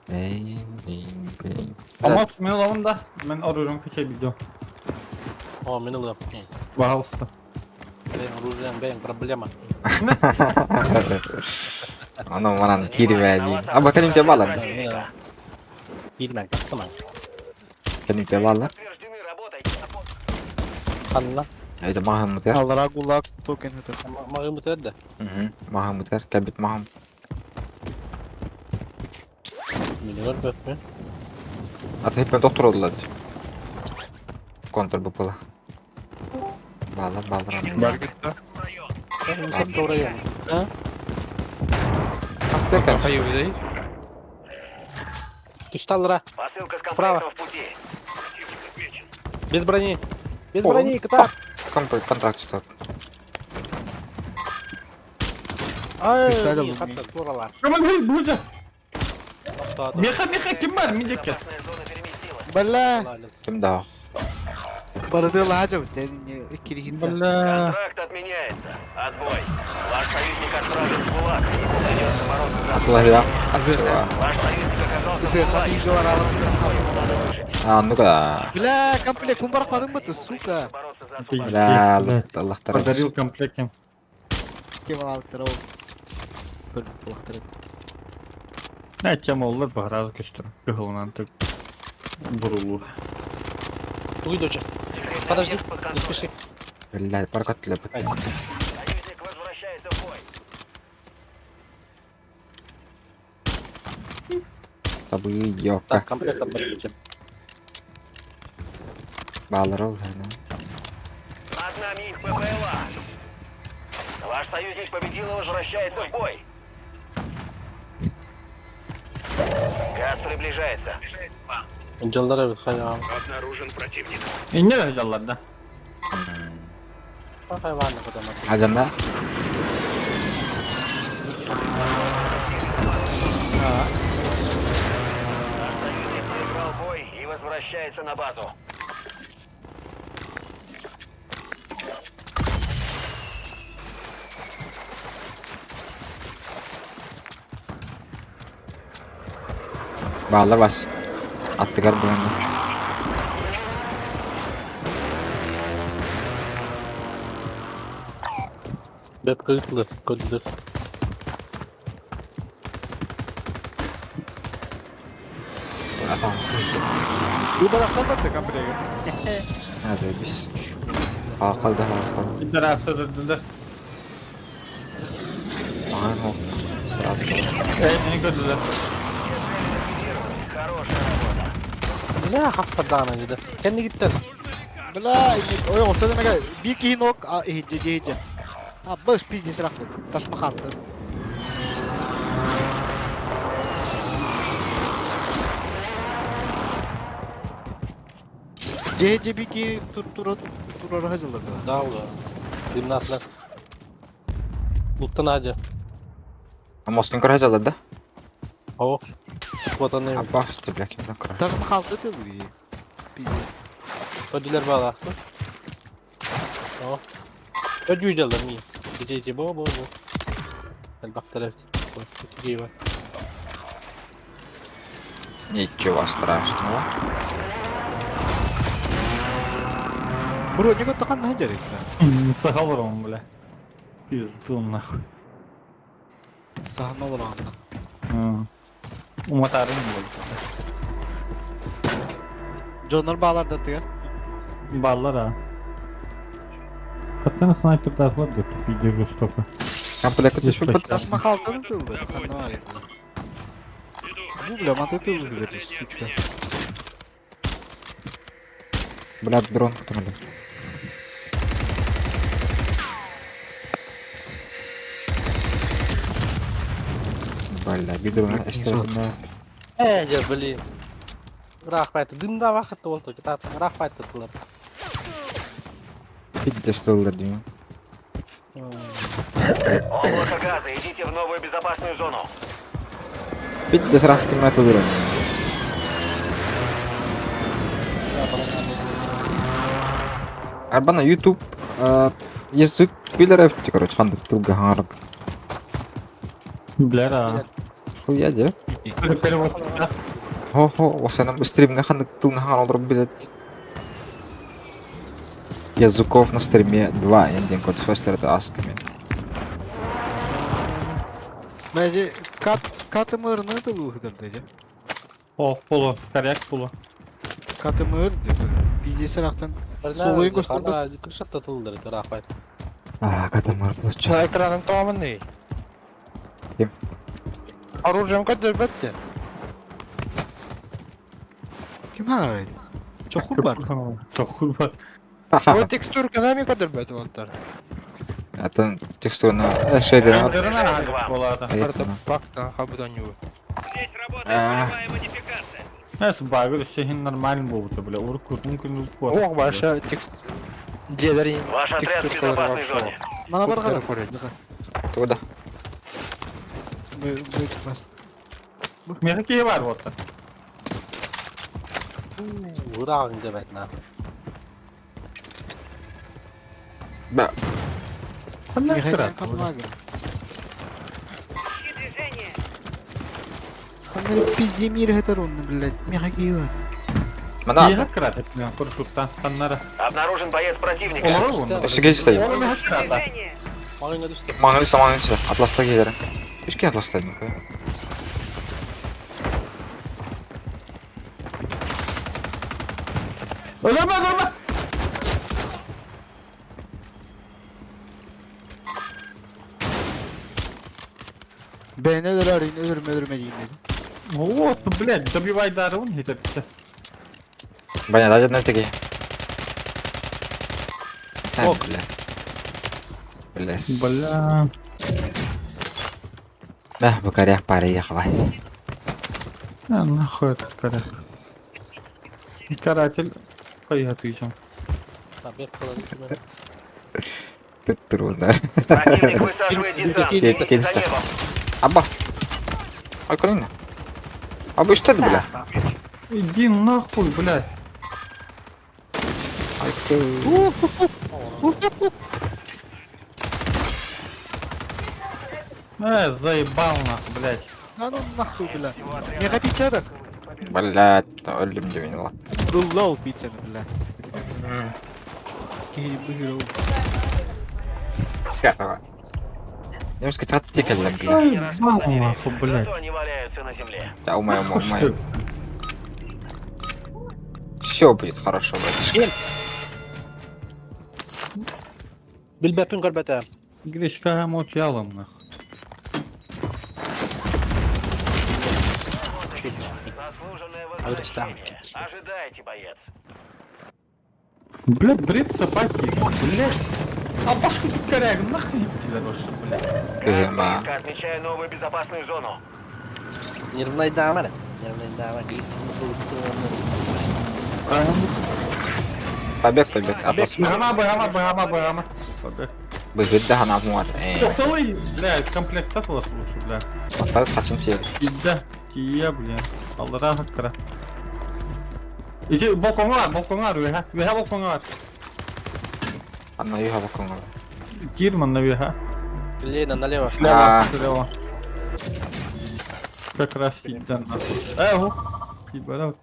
A: Эй, эй, эй.
C: Ama мен аламын да, мен оружием качай билдем.
G: О, мин ылыам.
C: Пожалуйста.
G: Бэйэҥ оружиеҥ, бэйэҥ проблема.
A: Ону манан киирибээ дии. А кэлимчэ баалар да?
G: Киирмэҥ, тахсымаҥ.
A: Кэлимчэ баалар.
E: Подтверждены, работайте.
G: Ханна?
A: Это маһыммытыгар.
J: Аллара гулаг токен это.
G: Маҕыымытыгар да?
A: Маһыммытыгар кэлбит маһым.
G: Мин көрбөппүн.
A: Ата хиппен тохтороллар. Контр бупыла. Баалар баалар аны.
B: Баргытта.
G: Сәтті район.
B: Хайы
G: Түстэ аллара.
E: Посылка с
G: Справа.
E: комплектом в пути.
G: Без брони. Без
A: О,
G: брони, кытаат.
A: Контракт стоп.
G: Ай,
J: Писали
G: хатта туралар.
C: Кому говорит, будет? Меха, меха, ким бар, мидеке.
E: Безопасная зона переместилась.
J: Бля,
A: Ким да.
J: барды лажа тен кирихин.
C: Бля.
E: Контракт отменяется. Отбой. Ваш союзник отправлен в ГУЛАГ. Ему придется бороться за...
A: Атылар
J: Азыр.
E: Ваш союзник оказался в
J: Азыр,
E: ГУЛАГе.
J: хатин жолар алып.
E: Ему надо выжить.
A: А, ну-ка.
J: Бля, комплект кум барпадың быты, сука.
E: Бороться за освобождение.
A: Бля, Аллах
C: Подарил комплект.
J: Кем алып ол. Көрбүт булактар.
C: Ne чем олар бағырады көстір. Көхілінан түк. Бұрулу.
G: Уйдоча.
E: Секретный
G: Подожди,
E: объект под
G: не
E: контролем.
G: спеши.
A: Бля, паркат лепит.
E: Союзник возвращается в бой.
A: Табы ёка.
G: Так, комплект оборудуйте.
A: Баалар ол.
E: Над нами их ППЛА. Ваш союзник победил и возвращается в бой. Газ приближается.
G: Дьаллара бит хайа.
C: Не жаллар да.
G: Хайванны кытама.
A: Ажанда.
E: Наш союзник проиграл бой и возвращается на базу.
A: Баалар бас. Аттыгар бугунна.
G: Бэп кытлы, көддөр.
A: Атам.
J: Бу балактан барды комплект.
A: Азыр бис. Хаакалда хаакал.
C: Bir астырдылар.
A: Аған ол. Сразу.
C: Эй, мені көрділер.
E: Хорошая работа.
G: Бля, хапстардана диде. Кенни гиттен.
J: Бля, ой, ортада мега бир кихин ок, же же же. А, баш пиздец рахмет. Ташма хатты. Же же бир ки тур тур тур хажылды.
G: Да, ула. Димнаслар. Луттан ажа.
A: Москин көрө жалар да?
G: О. Ватаны.
A: Абасты, бля, кимден көрө.
J: Ташма хатты тыл. Пиздец.
G: Көдүлөр бала.
B: Өдүйдэлэр ми. Ити бу бу бу. Элбэхтэр эбит. Ити бар.
A: Ничего страшного.
J: Броник оттахан наһа дьарыйса.
C: Саха олоромун, бля. Пизду нахуй.
J: Саһан олоромун.
C: Уматарын буол.
J: Дьоннор баалар да тыгар.
C: Баллар а. Хаттан снайпер да бар да тупи жестоко.
A: Комплект түспүт.
J: Ташма халтаны тылды. Ханна бар еді. Бу бля, маты тылды деді, сучка.
A: Блядь, дрон потом. Бля, бидрон эстердина.
B: Ээ, дьэ, блин. Ыраах дым да вахыт ол то китап ыраах тылар.
A: Пиздец тыллар деймін.
E: Облако газа. Идите в новую безопасную зону.
A: Пиздец ыраах кимме тыллар. Арбана YouTube язык билер эпти, короче, хандык тылга хаңарып.
C: Бля, а.
A: Хуя де.
C: Перевод.
A: Хо-хо, осанам стримге хандык тылга хаңар олдырып билет. Языков на стриме 2, я код фестер это асками.
J: Мәже кат катымырны тылды деді.
C: О, полу, коряк полу.
J: Катымыр деп. Пиздец ырақтан. Солойын көстөрбөт.
B: Кыршатта тылдар ыраах
A: А, катамар площадь.
B: Экраным тоомын
A: Ким?
B: Оружием көтөрбөттү.
J: Ким хаңар еді? Чокур бар.
C: Чокур бар.
B: Бу текстурка нами көтөрбөт болтар.
A: Это текстурна шейдер.
B: Карта бакта хабыданю.
E: Здесь работает боевая модификация.
C: Эс багы все нормально болду, бля. Урку мүмкүн
B: Ох, баша текст Дедер
E: Ваш отряд в безопасной зоне.
J: Мана бар
B: Көптөр
J: қара.
B: көрөт.
J: Зыға.
A: Туда.
J: Бас.
C: Мереке бар вот.
B: Урагын дебет на.
A: Ба.
J: Михаил Патмага.
H: Движение.
J: Ханнары пизде мир хатарунны, блядь. Михаил.
A: Мана.
E: Обнаружен боец противника.
A: Өсіге түсті.
H: Движение.
B: Маңына түстү.
A: Маңын түсті, маңын түсті. Атласта келер. Үшке атласта нихуя.
C: Өлөмө, өлөмө!
J: Бәйін өлір арайын, өлірме өлірме дейін деді.
C: Вот, блядь, добивай дарун, это
A: Баня, дай одна таки. А, бля. Бля.
C: Бля.
A: Мә, бу коряк пары хватит.
C: А, нахуй этот коряк. Каратель. Поехали, идем.
A: Тут трудно.
E: Противник высаживает десант.
A: Едь,
E: Идите
A: едь,
E: за
A: стой.
E: небом.
A: Аббас. Ай, колено. Абы что это, бля?
C: Иди нахуй, блядь.
A: Ай, ты.
C: Заебал нахуй, блядь.
J: А ну нахуй, бля. Меха пицца
A: Блядь, өлдүм деп мен ладно.
J: Руллау пиццаны, бля. Киһи
A: Короче. Немецкий чат тикеллем, бля.
C: Заебал нахуй, блядь.
E: Зато они валяются на земле.
A: Да, умай, умай, умай. Все будет хорошо, братишка.
G: Билбеппин көрбөтө.
C: Гречка молчала нахуй.
E: Заслуженное вознаграждение. Ожидайте, боец.
C: Блядь, бред собаки, блядь. А башку тут коряк, нахуй тебе вообще, блядь.
A: Ема.
E: Близко отмечаю новую безопасную зону.
G: Нервнайдаамара. Нервнайдаама
A: Побег, побег. Атлас.
C: Быгама, быгама, быгама, быгама. Побег.
A: Быгыт да хана муат.
C: Охталый, блядь, комплект атлас лучше, бля.
A: Аттар качын тиер.
C: Ида, тия, бля. Аллара хаккара. Иди, балконга, балконга, веха, веха балконга.
A: Анна юха бакын
C: Кир манна үөһэ.
G: Лена, налево.
C: Слева, слева. Как раз сиден нахуй. Э, ух. Ебать.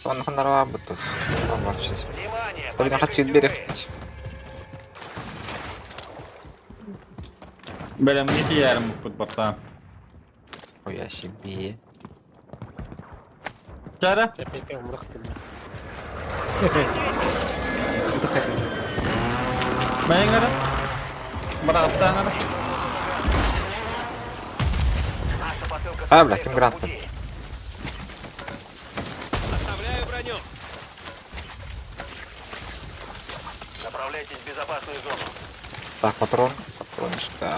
A: Онно ханнара бут.
E: Внимание!
A: Блин, хочу берег.
C: Бэлэмҥэ тиийээрим буппут баттаан.
A: Ой, себе.
C: Чара?
G: КПК умрах ты.
C: Бэйэҥ эрэ. Бырааттаан эрэ.
E: Наша посылка с
A: А, бля, ким
E: комплектом в
A: гранат?
E: пути.
F: Оставляю броню.
E: Направляйтесь в безопасную зону.
A: Так, патрон. Патрончика.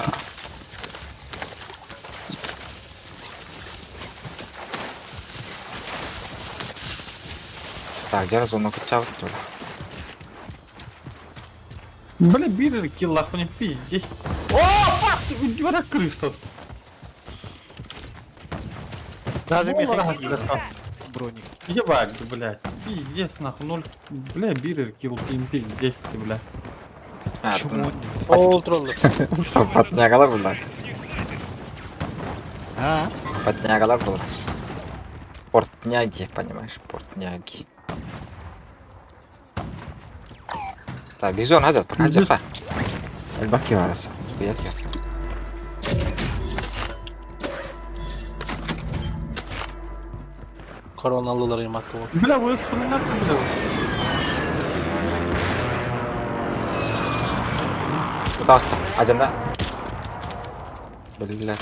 A: Так, где зону качал?
C: Бля, биир киллаах пиздец. О, пас! Удивара крыса.
J: Даже
C: Доллара
J: механик
C: бляха.
J: броник.
C: Ебать, блядь. Пиздец, нахуй, ноль. Бля, биир килл, пиздец, ты, бля.
A: А,
J: Чмо?
G: Ол троллы.
A: Патнягалар булар.
J: А?
A: Патнягалар булар. Портняги, понимаешь, портняги. Так, бизон хазат, пока хазат. Элбаки varası. Бияк yok.
G: Koronalılar yamattı bu.
C: Бля, вы вспоминаться, бля.
A: Таста, ажанда. Бля.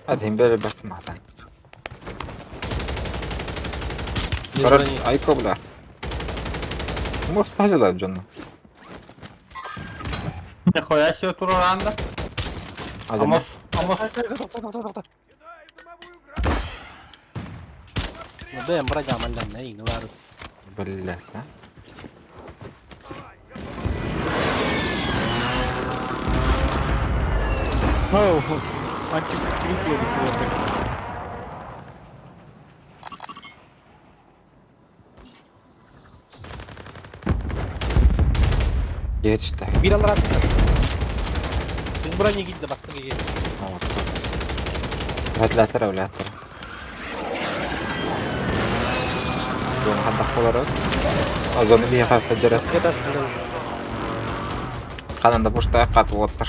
A: Hadi böyle bakma lan. Karar айко бля. Мостазила дьону.
C: Нихуя себе туруранда.
A: Ажанда.
C: Амос, амос.
G: Бэм броня малянна, и ну вар.
A: Бля, да?
J: Оу, антибактериал вот
A: Geçti.
G: Bir alır Biz броня gitti bastı gel.
A: Ветлятер, ветлятер. Зона хандах болары. Зона бия хат жарас. Кананда бушта кат отыр.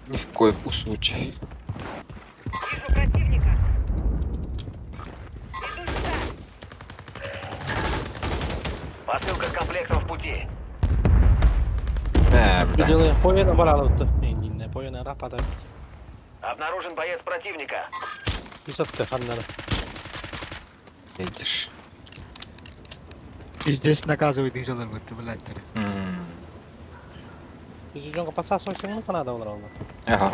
A: Ни в коем случае.
H: Вижу противника. Иду сюда.
E: Посылка с комплектом в пути.
A: Мә, бля.
G: Делаем поена баралыпты. Не, поена рапада.
E: Обнаружен боец противника.
G: Күсәтте ханнары.
A: Видишь.
J: Пиздец наказывает их жалар бытты, блядь.
A: М.
G: Жүжөңгө подсасывать ну канада олар олар.
A: Ага.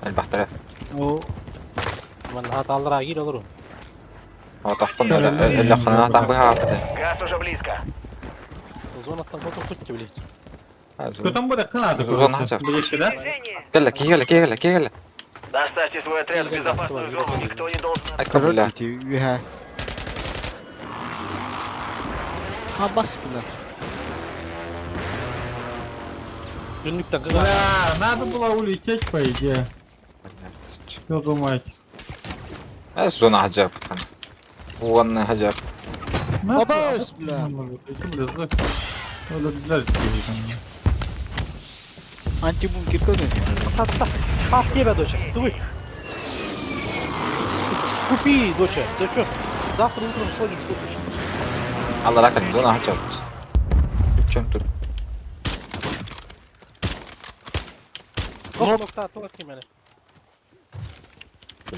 A: Әлбәттә.
G: О. Ман хат алдыра кир олар.
A: Отаққын әлі қанатан бұға
E: Газ уже близко.
G: Зонаттан фото күтті блядь.
C: Кто там будет? Канада.
A: Зона хазар.
C: Блядь, да?
H: Движение.
A: Кәлі, кегелі, кегелі, кегелі.
E: Доставьте свой отряд в безопасную зону. Никто не должен...
A: Айка, бля.
J: Үһә. А, бас, бля.
G: Жүнлүктен кыга.
C: Бля, надо было улететь, по идее. Что думаете?
A: Ә, зона хажап. Уанны хажап.
J: Абас, бля. Антибункер көдөн.
G: Хатта. Хат тебе, доча. Дуй. Купи, доча. Ты чё? Завтра утром сходишь, купишь.
A: Алла ракан, зона хажап. Чем тут?
G: Оп, нокта, толки мене.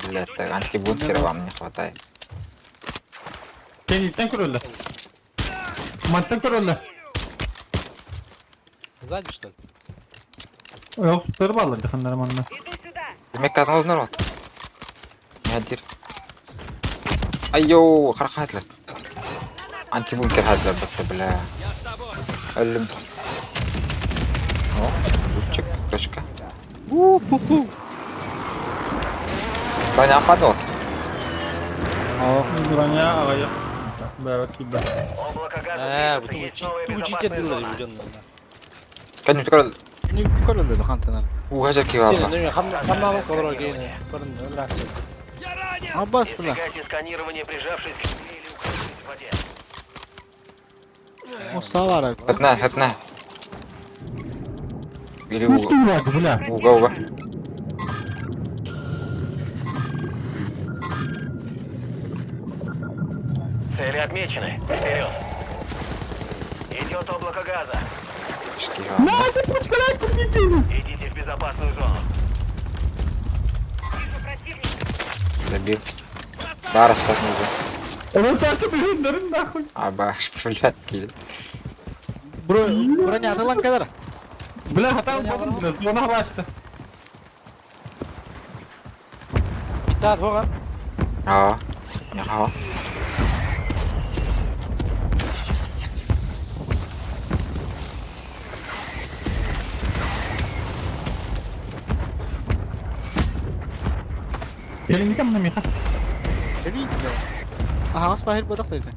A: Бля, так антибункера вам не хватает.
C: Кенниттен көрөллө. Мантан көрөллө.
G: Сзади, что ли?
C: Yok, сырып алды дыханнар манна.
H: Иду сюда.
A: Демек катан олар вот. Нәдир. Айо, қарақатлар. Антибункер хадлар бітті, бля. Өлім. О, зурчик, точка. Броня падает.
J: О,
C: Броня агая. Бэҕэ киирдэ.
E: Облако газа
G: Ээ, бу
E: движется. Есть
G: тугу
E: новая
G: тугу
E: безопасная
G: читер
E: зона.
G: дылар дьоннор.
A: Кэнним көрөл.
J: Не көрөллөр хантан.
A: Ууга жер киһи баар.
G: Сен хамнаалы колор кейин. Көрүн ыракты.
J: Аббас бля.
E: Избегайте сканирования, прижавшись к земле или укрывшись в воде.
J: Мусталар.
A: Хытна, хытна. Или
C: Ух ты, бля.
A: ууга ууга.
E: Цели отмечены. Вперед. Идет облако газа.
A: Үс киһи баар.
E: Идите в безопасную зону.
H: Вижу противника.
A: Добил. Баар астат ууга.
C: Оны нахуй.
A: Абашт, блядь, киһи.
J: Броня атылан кадar.
C: Бля, хатан бодым, бля, зона басты.
G: Итаат хоға.
A: Аа. Яхаа.
C: Келин кем намиха?
J: Кели бля. Ахас бахир бодак дейди.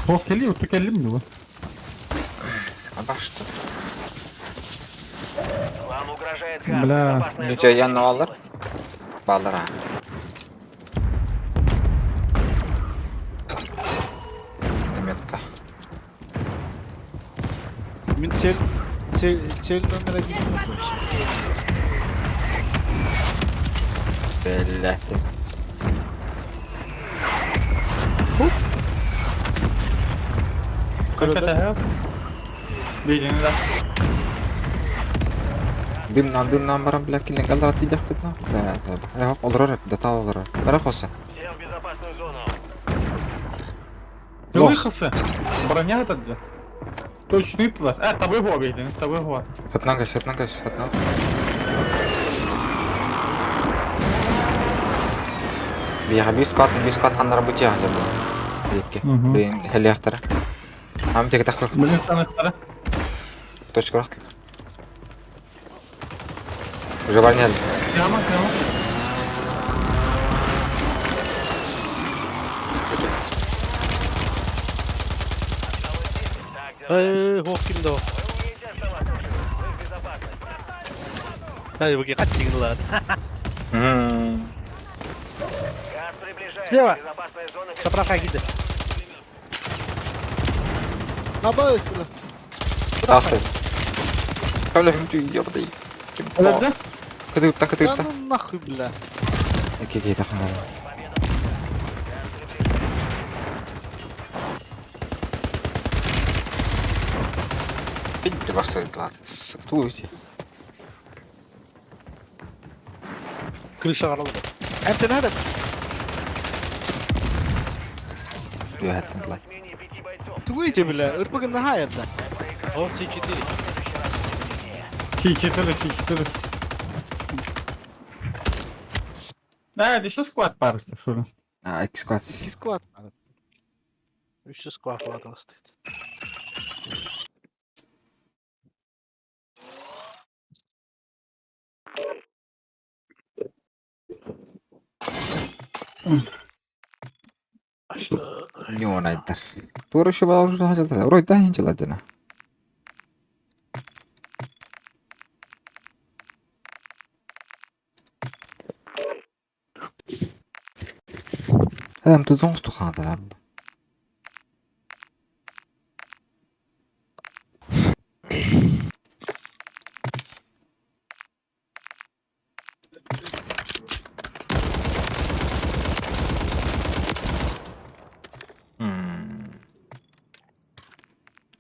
C: О, кели, уту келим ну.
A: Абашт.
E: Вам угрожает газ.
C: Бля.
E: Безопасная
A: Ничего,
E: зона
A: я на алар.
E: переместилась.
A: Баалар аа. Метка.
J: Мин цель цель цель номер один.
A: Блядь.
C: Көрөллөр. Бейден да.
A: Дымнан дымнан баран бля килен галлара тиидэх битна. Да, да. Олорор, да олорор. Бара хоса.
E: Всем в безопасную зону.
C: Лыхасы. Броня этот же. Точно ыплар. Э, табы го бейден, табы го.
A: Хатнан каш, хатнан каш, хатнан. Бияха бис кат, бис кат ханнара бу жаха жабы. Лекке. Блин, хелияхтара. Ам тек тахыр.
C: Блин, санаттара.
A: Точка рахтыл. Уже барняли.
C: Прямо, прямо.
G: Эй, хоқ кимде о.
E: Вы умеете оставаться в живых. Вы в безопасности.
G: Ай, буги каттигилар.
E: Газ приближается.
G: Слева.
E: Безопасная зона
G: Сапрака киди.
J: Аббас бля.
A: Тасы. Бля, ёбаный. Ким
C: Өлөрдө?
A: Кыдыытта,
J: Да
A: кыдыытта.
J: ну нахуй бля.
A: Эки кей тахын. Пидди барсайдылар. Сыктуу ити.
G: Крыша каралды.
J: Энтен хадак.
A: Үйәттен дылай.
E: Менее пяти бойцов.
J: Тугуйте бля. Ырпыгын нахайырда.
G: О, С4.
C: Си-4, Си-4. Э, еще склад парусты, что ли?
A: А, икки скват.
J: Сквад.
G: Үчү скват аластык.
A: Ньюонайдар. Туора еще балар хажалда. Урой да хинчаладжана. Адам тузоңс тухаада.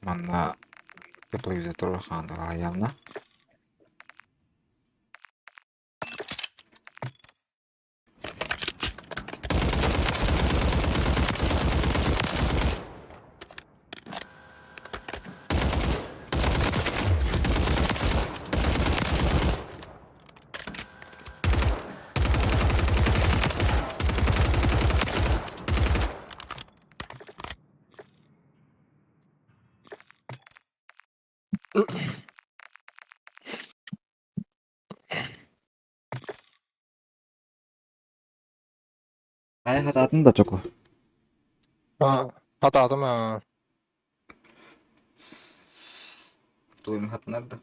A: Манна тепловизор хаанда явно. Хайа хатаатын да чоку.
B: Аа. Хатаатым аа.
A: Тугум хатынар да.